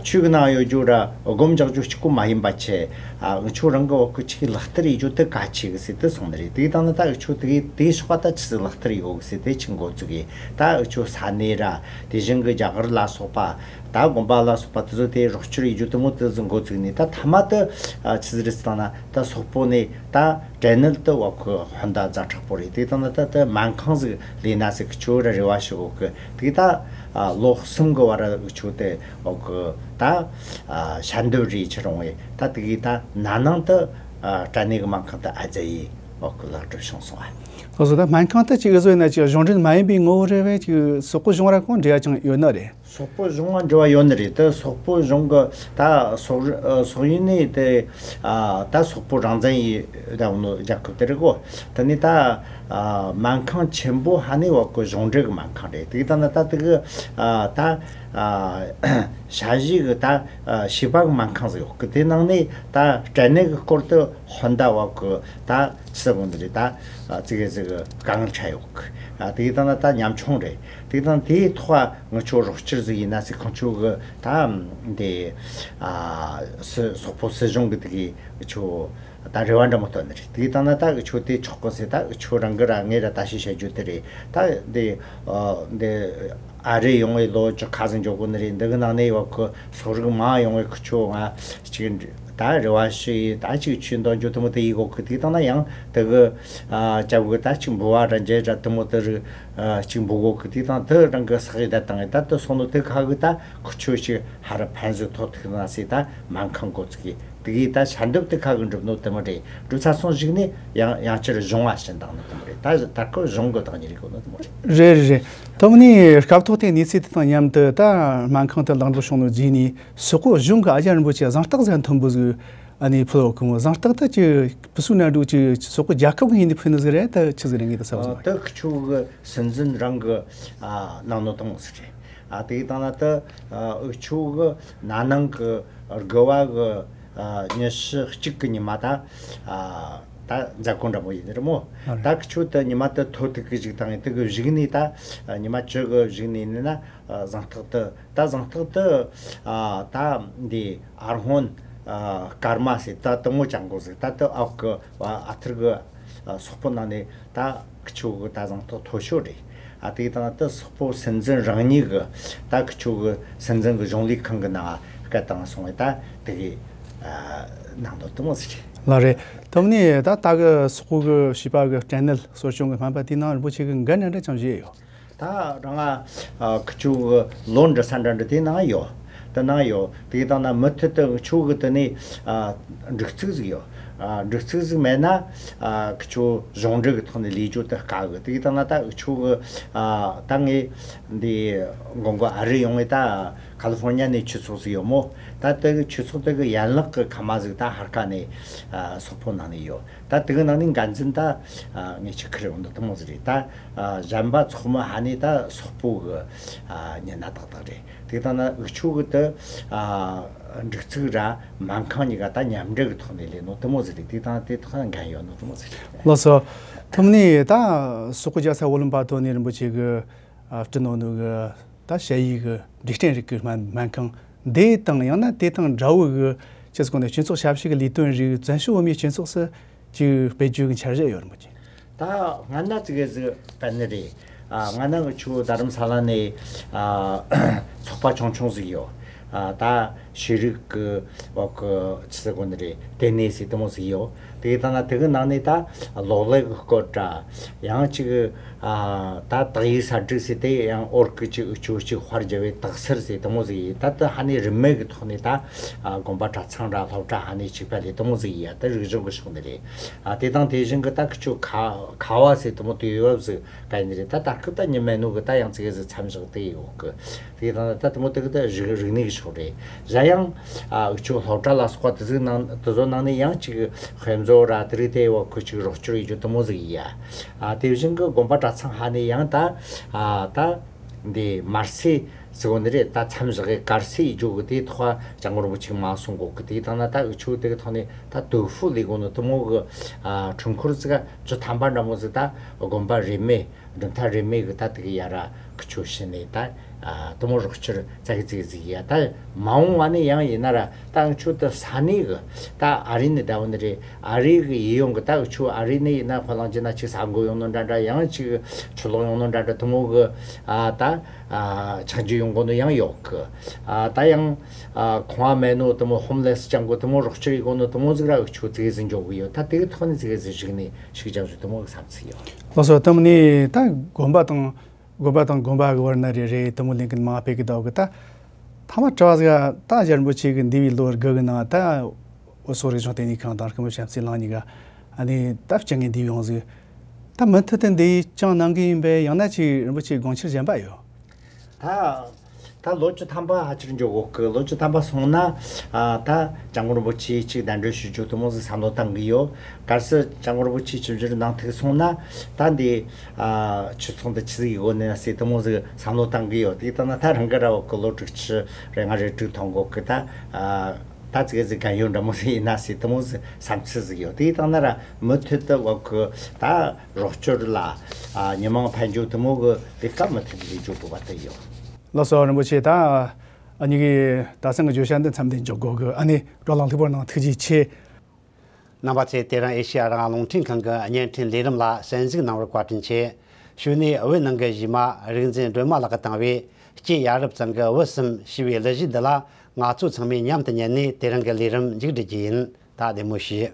ཆོས་གི་ནང་ཡོད་རྒྱུ་ར་སྒོམ་རྒྱག་རྒྱུ་གཅིག་པོ་མ་ཡིན་པ་ཆེ། འུ་ཆོ་རང་གི་བ་གི་ཅིག་ལག་བསྟར་ཡེད་རྒྱུ་དེ་གལ་ཆེ་གི་ཟེར་དེ་གསུང་ནི་རེད། དེ་གི་སྟེང་ན་ད་འུ་ཆོ་དེ་གི་དེ་ཕྱོགས་པ་ད་ཆི་ཟིག་ལག་བསྟར་ཡེད་གོ་གི་ཟེར་དེ་ཅིག་འགོ་བཙུགས་གི། ད་འུ་ཆོ་ས་གནས་ར་དེ་བཞིན་གི་རྒྱ་གར་ལ་སོགས་པ། ད་དགོན་པ་ལ་སོགས་པ་དེ་ཚོ་དེ་རོགས་སྐྱོར་ཡེད་རྒྱུ་དེ་མོ་དེ་ཚོ་འགོ་བཙུགས་ནས། ད་མཐའ་མ་དེ་ཆི་ཟིག་རེད་ཟེར་ན་ད་སོག་པོ་ནས་ད་དྲན་ནད་དེ་བ་གི་ཧོན་ད་ཛ་དྲག་པོ་རེད། དེ་དང་ན་ད་དེ་སྨན་ཁང་ཟིག་ལས་ན་ཟིག་གི་ཆོ་ར་རེ་བ་ཞུ་གོ་གི། དེ་ད་ལོ་གསུམ་གི་བར་ར་གི་ཆོ་དེ་བ་གི་ད་ཞལ་འདེབས་རེ་ཆི་རུང་བས། ད་དེ་གི་ད་ན་ནིང་དེ་དྲན་ནད་གི་སྨན་ཁང་དེ་ཨ་ཙི་ཡི་བ་གི་ལེགས་གྲུབ་བྱུང་སོང་བ། ལགས་སོ། ད་སྨན་ཁང་དེ་ཅིག་བཟོས་ན་ཅིག་གཞུང་འབྲེལ་མ་ཡིན་པའི་ངོ་བོ་རེད་བས། ཅིག་སོག་པོ་གཞུང་ར་ཁོང་འབྲེལ་བ་ཅང་ཡོད་ནི་རེད། སོག་པོ་གཞུང་ང་འབྲེལ་བ་ཡོད་ནི་རེད། ད་སོག་པོ་གཞུང་གི་ད་སོག་ཨ་སོག་ཡུལ་ནས་དེ་ཨ་ད་སོག་པོ་རང་བཙན་ཡི་ད་འོ་ནོ་རྒྱལ་ཁབ་དེ་རེད་གོ། དེ་ནས་ད་ཨ་སྨན་ཁང་ཆེན་པོ་ཧ་ནི་བ་གི་གཞུང་འབྲེལ་གི་སྨན་ཁང་རེད། དེ་ད་ན་ད་དེ་གི་ཨ་ད་ཨ་ཞ་ཞི་གི་ད་ཨ་བྱིས་པ་གི་སྨན་ཁང་ཟིག་ཡོད་གི། དེ་ནང་ནས་ད་དྲན་ནད་གི་སྐོར་དུ་ཧོན་ད་བ་གི་ད་ཟེར་གོ་ནི་རེད། ད་ཨ་ཙི་གེ་ཟིག་གི་དཀའ་ངལ་འཕྲད་ཡོད་གི། ཨ་དེ་ད་ན་ད་ཉམ་ཆུང་རེད། དེ་དང་དེའི་ཐོག་ང་ཆོ་རོགས་སྐྱོར་ཟིག་ཡིན་ན་ཟིག་ཁོང་ཆོ་གི་ད་འདི་ཨ་སི་སོག་པོ་སྲིད་གཞུང་གི་དེ་གི་ཆོ་ད་རེ་བ་འདྲ་མོ་བཏོན་ནི་རེད། དེ་དང་ན་ད་ཆོ་དེ་ཆོག་གི་ཟེར། ད་ཆོ་རང་གི་ར་ངས་ར་ད་ཞིག་བཤད་རྒྱུ་དེ་རེད། ད་འདི་ཨ་འདི་ཨ་རི་ཡོང་བའི་ལོ་བཅུ་ཁ་ཟིག་འགྱོ་གོ་ནི་རེད། འདི་གི་ནང་ནས་བ་གི་སོག་རིགས་མང་ཡོང་བའི་ཁུ་ཆོ་ང་ཅིག་ད་རེ་བ་ཞུ་ཡི། ད་ཅིག་ཆོས་འདོན་རྒྱུ་དེ་མོ་དེ་ཡི་གོ་གི། དེ་དང་ན་ཡང་དེ་གི་ཨ་ཅབ་གི་ད་ཅིག་འབུལ་བ་ར་འཇལ་ར་དེ་མོ་དེ་རིགས་ཨ་ཅིག་འབུལ་གོ་གི། དེ་དང་དེ་རང་གི་ས་ཡི་ད་དང་ད་དེ་སོང་ནོ་དེ་ཁ་གི་ད་ཁུ་ཆོ་ཞིག་ཧ་ར་ཕན་ཟིག་ཐོགས་ཐུག་ན་ཟེར། ད་སྨན་ཁང་འགོ་བཙུགས་གི། དེ་གི་ད་ཞལ་འདེབས་དེ་ཁ་གི་འགྲུབ་ནོ་དེ་མོ་རེད། འགྲུབ་ཚར་སོང་ཞིག་ནས་ཡང་ཡང་ཅིར་གཞུང་བ་ཕྱིན་བཏང་ནོ་དེ་མོ་རེད། ད་ད་ཁོ་གཞུང་གི་བདག་གཉེར་གོ་ནོ་དེ་མོ་རེད། རེད་རེད་རེད། ཐོག་མ་ནས་སྐབས་ཐོག་དེ་གནས་ཚུལ་དེ་དང་མཉམ་དུ་ད་སྨན་ཁང་དེ་ལེགས་འགྲུབ་བྱུང་ནོ་རྗེས་ནས་སོག་པོ་གཞུང་གི་ཨ་ཅར་རིན་པོ་ཆེ་གཟེངས་རྟགས་ཟིག་མཐོན་པོ་ཟིག་ཨ་ནི་ཕུལ་བ་གི་མོ། གཟེངས་རྟགས་དེ་ཅིག་ཕུལ་སུ་ན་འགྲོ་ཅིག་སོག་པོ་རྒྱལ་ཁབ་ཀྱི་ངོས་ནས་ཕུལ་ནི་ཟིག་རེད། ད་ཆི་ཟིག་རེད། ངས་ད་ས་བ་ཟིག་མ་ད་ཁུ་ཆོ་གི་སྲིད་འཛིན་རང་གི་ཨ་གནང་ནོ་དང་ཟིག་རེད། ཨ་དེ་གི་དང་ན་ད་ཨ་འུ་ཆོ་གི་ན་ནིང་གི་དགུ་བ་གི་ཨ་ཉི་ཤུ་གཅིག་གི་ཉི་མ་ད་ཨ་ད་མཛད་སྒོ་འདྲ་མོ་ཡིན་ནི་རེད་མོ། ཨ་རེད། ད་ཁུ་ཆོ་ད་ཉི་མ་ད་ཐོ་ཐུག་གི་ཞིག་དང་ཡིན་དུ་གི་གཞུག་ནས་ད་ཨ་ཉི་མ་བཅུ་གི་གཞུག་ནས་ཡིན་ན་ཨ་གཟེངས་རྟགས་ད་ད་གཟེངས་རྟགས་ད་ཨ་ད་འདི་ཨར་ཧོན་ཨ་ཀར་མ་ཟེར་ད་དེ་མོ་ཅང་གོ་ཟིག། ད་ད་ཨ་གི་ཨ་ཐུར་གི་ཨ་སོག་པོ་ནང་ནས་ད་ཁུ་ཆོ་གི་ད་གཟེངས་རྟགས་མཐོ་ཤོས་རེད། ཨ་དེ་དང་ད་སོག་པོ་སྲིད་འཛིན་རང་ཉིད་གི་ད་ཁུ་ཆོ་གི་སྲིད་འཛིན་གི་གཞུང་ལས་ཁང་གི་ནང་སྐད་བཏང་སོང་བས། ད་དེ་གི་ཨ་ནང་དོ་དེ་མོ་ཟིག་རེད། ལགས་རེད། ཐོག་མ་ནས་ད་ད་གི་སོག་པོ་གི་བྱིས་པ་གི་དྲན་ནད་གསོ་སྐྱོང་གི་སྨན་པ་དེའི་ནང་རིན་པོ་ཆེ་གི་འགན་འདྲ་འདྲ་ཅང་བཞེས་ཡོད། ད་རང་ཨ་ཁུ་ཆོ་གི་ལོ་འདྲི་ས་འདྲ་འདྲ་དེའི་ནང་ཡོད། དེ་ནང་ཡོད། དེ་དང་ན་མུ་མཐུད་དུ་ཁུ་ཆོ་གི་དེ་ནས་ཨ་སྒྲིག་ཚུགས་ཟིག་ཡོད། ཨ་སྒྲིག་ཚུགས་ཟིག་མེད་ན་ཨ་ཁུ་ཆོ་གཞུང་འབྲེལ་གི་ཐོག་ནས་ལས་རྒྱུ་དེ་དཀའ་གི། དེ་དང་ན་ད་ཁུ་ཆོ་གི་ཨ་ད་ངས་འདི་མགོ་མགོ་ཨ་རི་ཡོང་བའི་ད་ཁ་ལི་ཧྥོར་ཉ་ནས་ཆོས་ཚོགས་ཟིག་ཡོད་མོ། ད་དེ་གི་ཆོས་ཚོགས་དེ་གི་ཡན་ལག་གི་ཁ་མ་ཟིག་ད་ཧར་ཁ་ནས་ཨ་སོག་པོ་ནང་ནས་ཡོད། ད་དེ་གི་ནང་ནས་འགན་འཛིན་ད་ཨ་ངས་ཆི་ཁུར་ཡོང་འདུག་དེ་མོ་ཟིག་རེད། ད་ཨ་གཞན་པ་ཚོགས་མི་ཧ་ནས་ད་སོག་པོ་གི་ཨ་མྱི་སྣ་ཏག་ཏག་རེད། དེ་ལྟ་ན་འུ་ཆོ་གི་ད་ཨ་སྒྲིག་ཚུགས་ར་སྨན་ཁང་གཉིས་ཀ་ད་མཉམ་འབྲེལ་གི་ཐོག་ནས་ལས་ནོ་དེ་མོ་ཟིག་རེད། དེ་དང་དེ་ཐོག་འགན་ཡོད་ནོ་དེ་མོ་ཟིག་རེད། ལགས་སོ། ཐོག་མ་ནས་ད་སོག་པོ་རྒྱལ་ས་ཝོ་ལུན་པ་ཏོ་ནས་རིན་པོ་ཆེ་གི་ཨ་བསྐྲུན་ནོ་ནོ་གི་ད་ཞ་ཡི་གི་འབྲས་སྐྲན་རིགས་ཀྱི་སྨན་སྨན་ཁང་འདི་དང་ཡང་ན་དེ་དང་འདྲ་བོ་གི་ཅི་ཟེར་གོ་ནས་སྤྱི་ཚོགས་ཞབས་ཞུ་གི་ལས་དོན་རིགས་བཙན་བྱོལ་བོད་མིའི་སྤྱི་ཚོགས་སུ་ཅིག་སྤེལ་རྒྱུ་གི་འཆར་གཞི་ཡོད་རེད་མོད་ཀྱི། ད་སྔ་ན་ཙི་གེ་ཟིག་སྤེལ་ནི་རེད། ཨ་སྔ་ན་ང་ཆོ་རྡ་རམ་ས་ལ་ནས་ཨ་ཚོགས་པ་ཆུང་ཆུང་ཟིག་ཡོད། ཨ་ད་ཤེས་རིག་གི་འོག་གི་ཅི་ཟེར་གོ་ནི་རེད། ལྟེ་གནས་ཟེར་དེ་མོ་ཟིག་ཡོད། དེ་ལྟ་ན་དེ་གི་ནང་ནས་ད་གློག་ཀླད་གི་སྐོར་འདྲ། ཡང་ཅིག་ཨ་ད་དག་ཡིག་གསར་སྒྲིག་ཟེར་དེ་ཡང་འོར་གི་ཅིག་འུ་ཆོ་ཅིག་དཔར་བརྒྱབ་པའི་དག་གསར་ཟེར་དེ་མོ་ཟིག་ཡིན། ད་ད་ཧ་ནི་རིན་མེད་གི་ཐོག་ནས་ད་ཨ་དགོན་པ་གྲྭ་ཚང་ར་སློབ་གྲྭ་ཧ་ནི་ཅིག་པ་ལས་དེ་མོ་ཟིག་ཡིན་ཡ། ད་རིག་གཞུང་གི་ཕྱོགས་ནས་རེད། ཨ་དེ་དང་དེ་བཞིན་གི་ད་ཁི་ཆོ་ཁ་ཁ་བ་ཟེར་དེ་མོ་དུས་བབ་ཟིག་ག་ཡིན་རེད། ད་ད་སྐབས་ད་ཉི་མ་ནུ་གི་ད་ཡང་ཙི་གེ་ཟིག་མཚམས་བཞག་དེ་ཡོད་གི། དེ་དང་ད་དེ་མོ་དེ་གི་ད་རིག་རིག་གནས་གི་ཕྱོགས་རེད། གཞན་ཡང་ཨ་འུ་ཆོ་སློབ་གྲྭ་ལ་སོགས་པ་དེ་ཟིག་ནང་དེ་ཚོ་ནང་ནས་ཡང་ཅིག་དཔེ་མཛོད་ར་དེ་རིགས་དེ་བ་ཁོ་ཅིག་རོགས་སྐྱོར་ཡེད་རྒྱུ་དེ་མོ་ཟིག་ཡིན་ཡ། ཨ་དེ་བཞིན་གི་དགོན་པ་གྲྭ་ཚང་ཧ་ནས་ཡང་ད་ཨ་ད་འདི་མར་སེ་ ཟེར་གོ་ནི་རེད། ད་མཚམས་བཞག་གི་གར་སའི་ཡིག་སྒྱུར་གི་དེའི་ཐོག་ལ་ཅང་གོ་རིན་པོ་ཆེ་མ་གསུང་གོ་གི། དེའི་སྟེང་ན་ད་འུ་ཆོ་དེ་གི་ཐོག་ནས་ད་དུ་ཧྥུ་ལས་གོ་ནོ་དེ་མོ་གི་ཨ་འཕྲུལ་འཁོར་ཟིག་བཅུ་ཐམ་པ་འདྲ་མོ་ཟིག་ད་དགོན་པ་རེ་མེ་གྲུབ་མཐའ་རེ་མེ་གི་ད་དེ་གི་ཡ་ར་ཁི་ཆོ་ཤི་ནས་ད་ཨ་དེ་མོ་རོགས་སྐྱོར་ཙག་གི་ཙིག་ཟིག་ཡ། ད་མ་འོངས་བ་ནས་ཡང་ཡིན་ན་ར་ད་འུ་ཆོ་དེ་ས་གནས་གི་ད་ཨ་རི་ནས་ད་བ་ནི་རེད། ཨ་རི་གི་ཡུལ་ཡོངས་གི་ད་འུ་ཆོ་ཨ་རི་ནས་ཡིན་ན་ཁོ་རང་ཅི་ན་ཅིག་ས་འགོ་ཡོང་ནོ་འདྲ་འདྲ། ཡང་ཅིག་ཆུ་ལོག་ཡོང་ནོ་འདྲ་འདྲ། དེ་མོ་གི་ཨ་ད་ཨ་ཆག་འཇིག་ཡོང་གོ་ནོ་ཡང་ཡོད་གི། ཨ་ད་ཡང་ཨ་ཁང་བ་མེད་ནོ་དེ་མོ་ཧོམ་ལེ་སི་ཅང་གོ་དེ་མོ་རོགས་སྐྱོར་ཡེ་གོ་ནོ་དེ་མོ་ཟིག་ར་འུ་ཆོ་ཙིག་གེ་ཟིག་འཇོག་གི་ཡོད། ད་དེ་གི་ཐོག་ནས་ཙིག་གེ་ཟིག་གཞིགས་ནས་ཤིག་ཅང་ཞུ་དེ་མོ་གི་བསམ་ཚུལ་ཡོད། ལགས་སོ། དེ་མོ་ནས་ད་དགོན་པ་དང་དགོན་པ་དང་དགོན་པ་གི་བར་ན་རེ་རེ་དེ་མོ་ལས་འགན་མང་སྤེལ་གི་འདུག་གི། ད་ཐ་མ་དྲི་བ་ཟིག་ད་རྒྱལ་བ་རིན་པོ་ཆེ་གི་འདས་པའི་ལོ་དགུ་གི་ནང་ད་འུ་ཚོ་རིག་གཞུང་ལྟེ་གནས་ཁང་དང་སྐུ་ངོ་བྱམས་བརྩེ་གླིང་གཉིས་ཀ་ཨ་ནི་ད་བསྐྱངས་ནས་འདས་ཡོང་ཟིག། ད་མུ་མཐུད་དུ་འདི་བསྐྱངས་གནང་གི་ཡིན་པས། ཡང་ན་ཅིག་རིན་པོ་ཆེ་དགོངས་འཆར་གཞན་པ་ཡོད། ད་ད་ལོ་བཅུ་ཐམ་པ་ཕལ་ཆེར་འཇོག་གོ་གི། ལོ་བཅུ་ཐམ་པ་སོང་ན་ཨ་ད་ཅང་གོ་རིན་པོ་ཆེ་ཅིག་གདན་འདྲེན་ཞུ་རྒྱུ་དེ་མོ་ཟིག་བསམ་བློ་བཏང་གི་ཡོད། གལ་སྲིད་ཅང་གོ་རིན་པོ་ཆེ་ཆིབས་བསྒྱུར་གནང་ཐུབ་སོང་ན་ད་འདི་ཨ་ཆོས་ཚོགས་འདི་ཆི་ཟིག་ཡེ་གོ་ནི་ན་ཟེར་དེ་མོ་ཟིག་བསམ་བློ་བཏང་གི་ཡོད། དེ་ལྟ་ན་ད་རང་གི་ར་བ་གི་ལོ་དྲུག་ཅུ་རེ་ལྔ་རེ་དྲུག་ཐོན་གོ་གི། ད་ཨ་ད་ཙིག་གེ་ཟིག་གན་ཡོད་འདྲ་མོ་ཟིག་ཡིན་ན་ཟེར་དེ་མོ་ཟིག་བསམ་ཚུལ་ཟིག་ཡོད། དེ་ལྟ་ན་ར་མུ་མཐུད་དུ་བ་གི་ད་རོགས་སྐྱོར་ལ་ཨ་མི་མང་ཕན་ཚུན་དེ་མོ་གི་ལས་ཀ་མུ་མཐུད་དུ་ལས་རྒྱུ་དགོས་པ་དེ་ཡོད། ལགས་སོ། རིན་པོ་ཆེ། ད་ཨ་ནི་གི་ད་སང་གི་བརྗོད་བྱ་འདི་མཚམས་འདི་འཇོག་དགོ་གི། ཨ་ནི་བགྲོ་གླེང་ལྷུག་པོ་གནང་ཐུགས་རྗེ་ཆེ། རྣམ་པ་ཚོས་དེ་རིང་ཨེ་ཤེ་ཡ་རང་དབང་རླུང་འཕྲིན་ཁང་གི་བརྙན་འཕྲིན་ལས་རིམ་ལ་གསན་གཟིགས་གནང་བར་བཀའ་དྲིན་ཆེ། གཞུག་ནས་བོད་ནང་གི་གཞས་མ་རིག་འཛིན་སྒྲོལ་མ་ལགས་ཀྱིས་བཏང་བའི་སྐྱེས་ཡ་རབས་ཚང་གི་བུ་གསུམ་ཞེས་པའི་གླུ་གཞས་འདི་ལ་ང་ཚོ་ཚང་མས་མཉམ་དུ་ཉན་ནས་དེ་རིང་གི་ལས་རིམ་མཇུག་སྒྲིལ་རྒྱུ་ཡིན། ད་བདེ་མོ་བྱོས།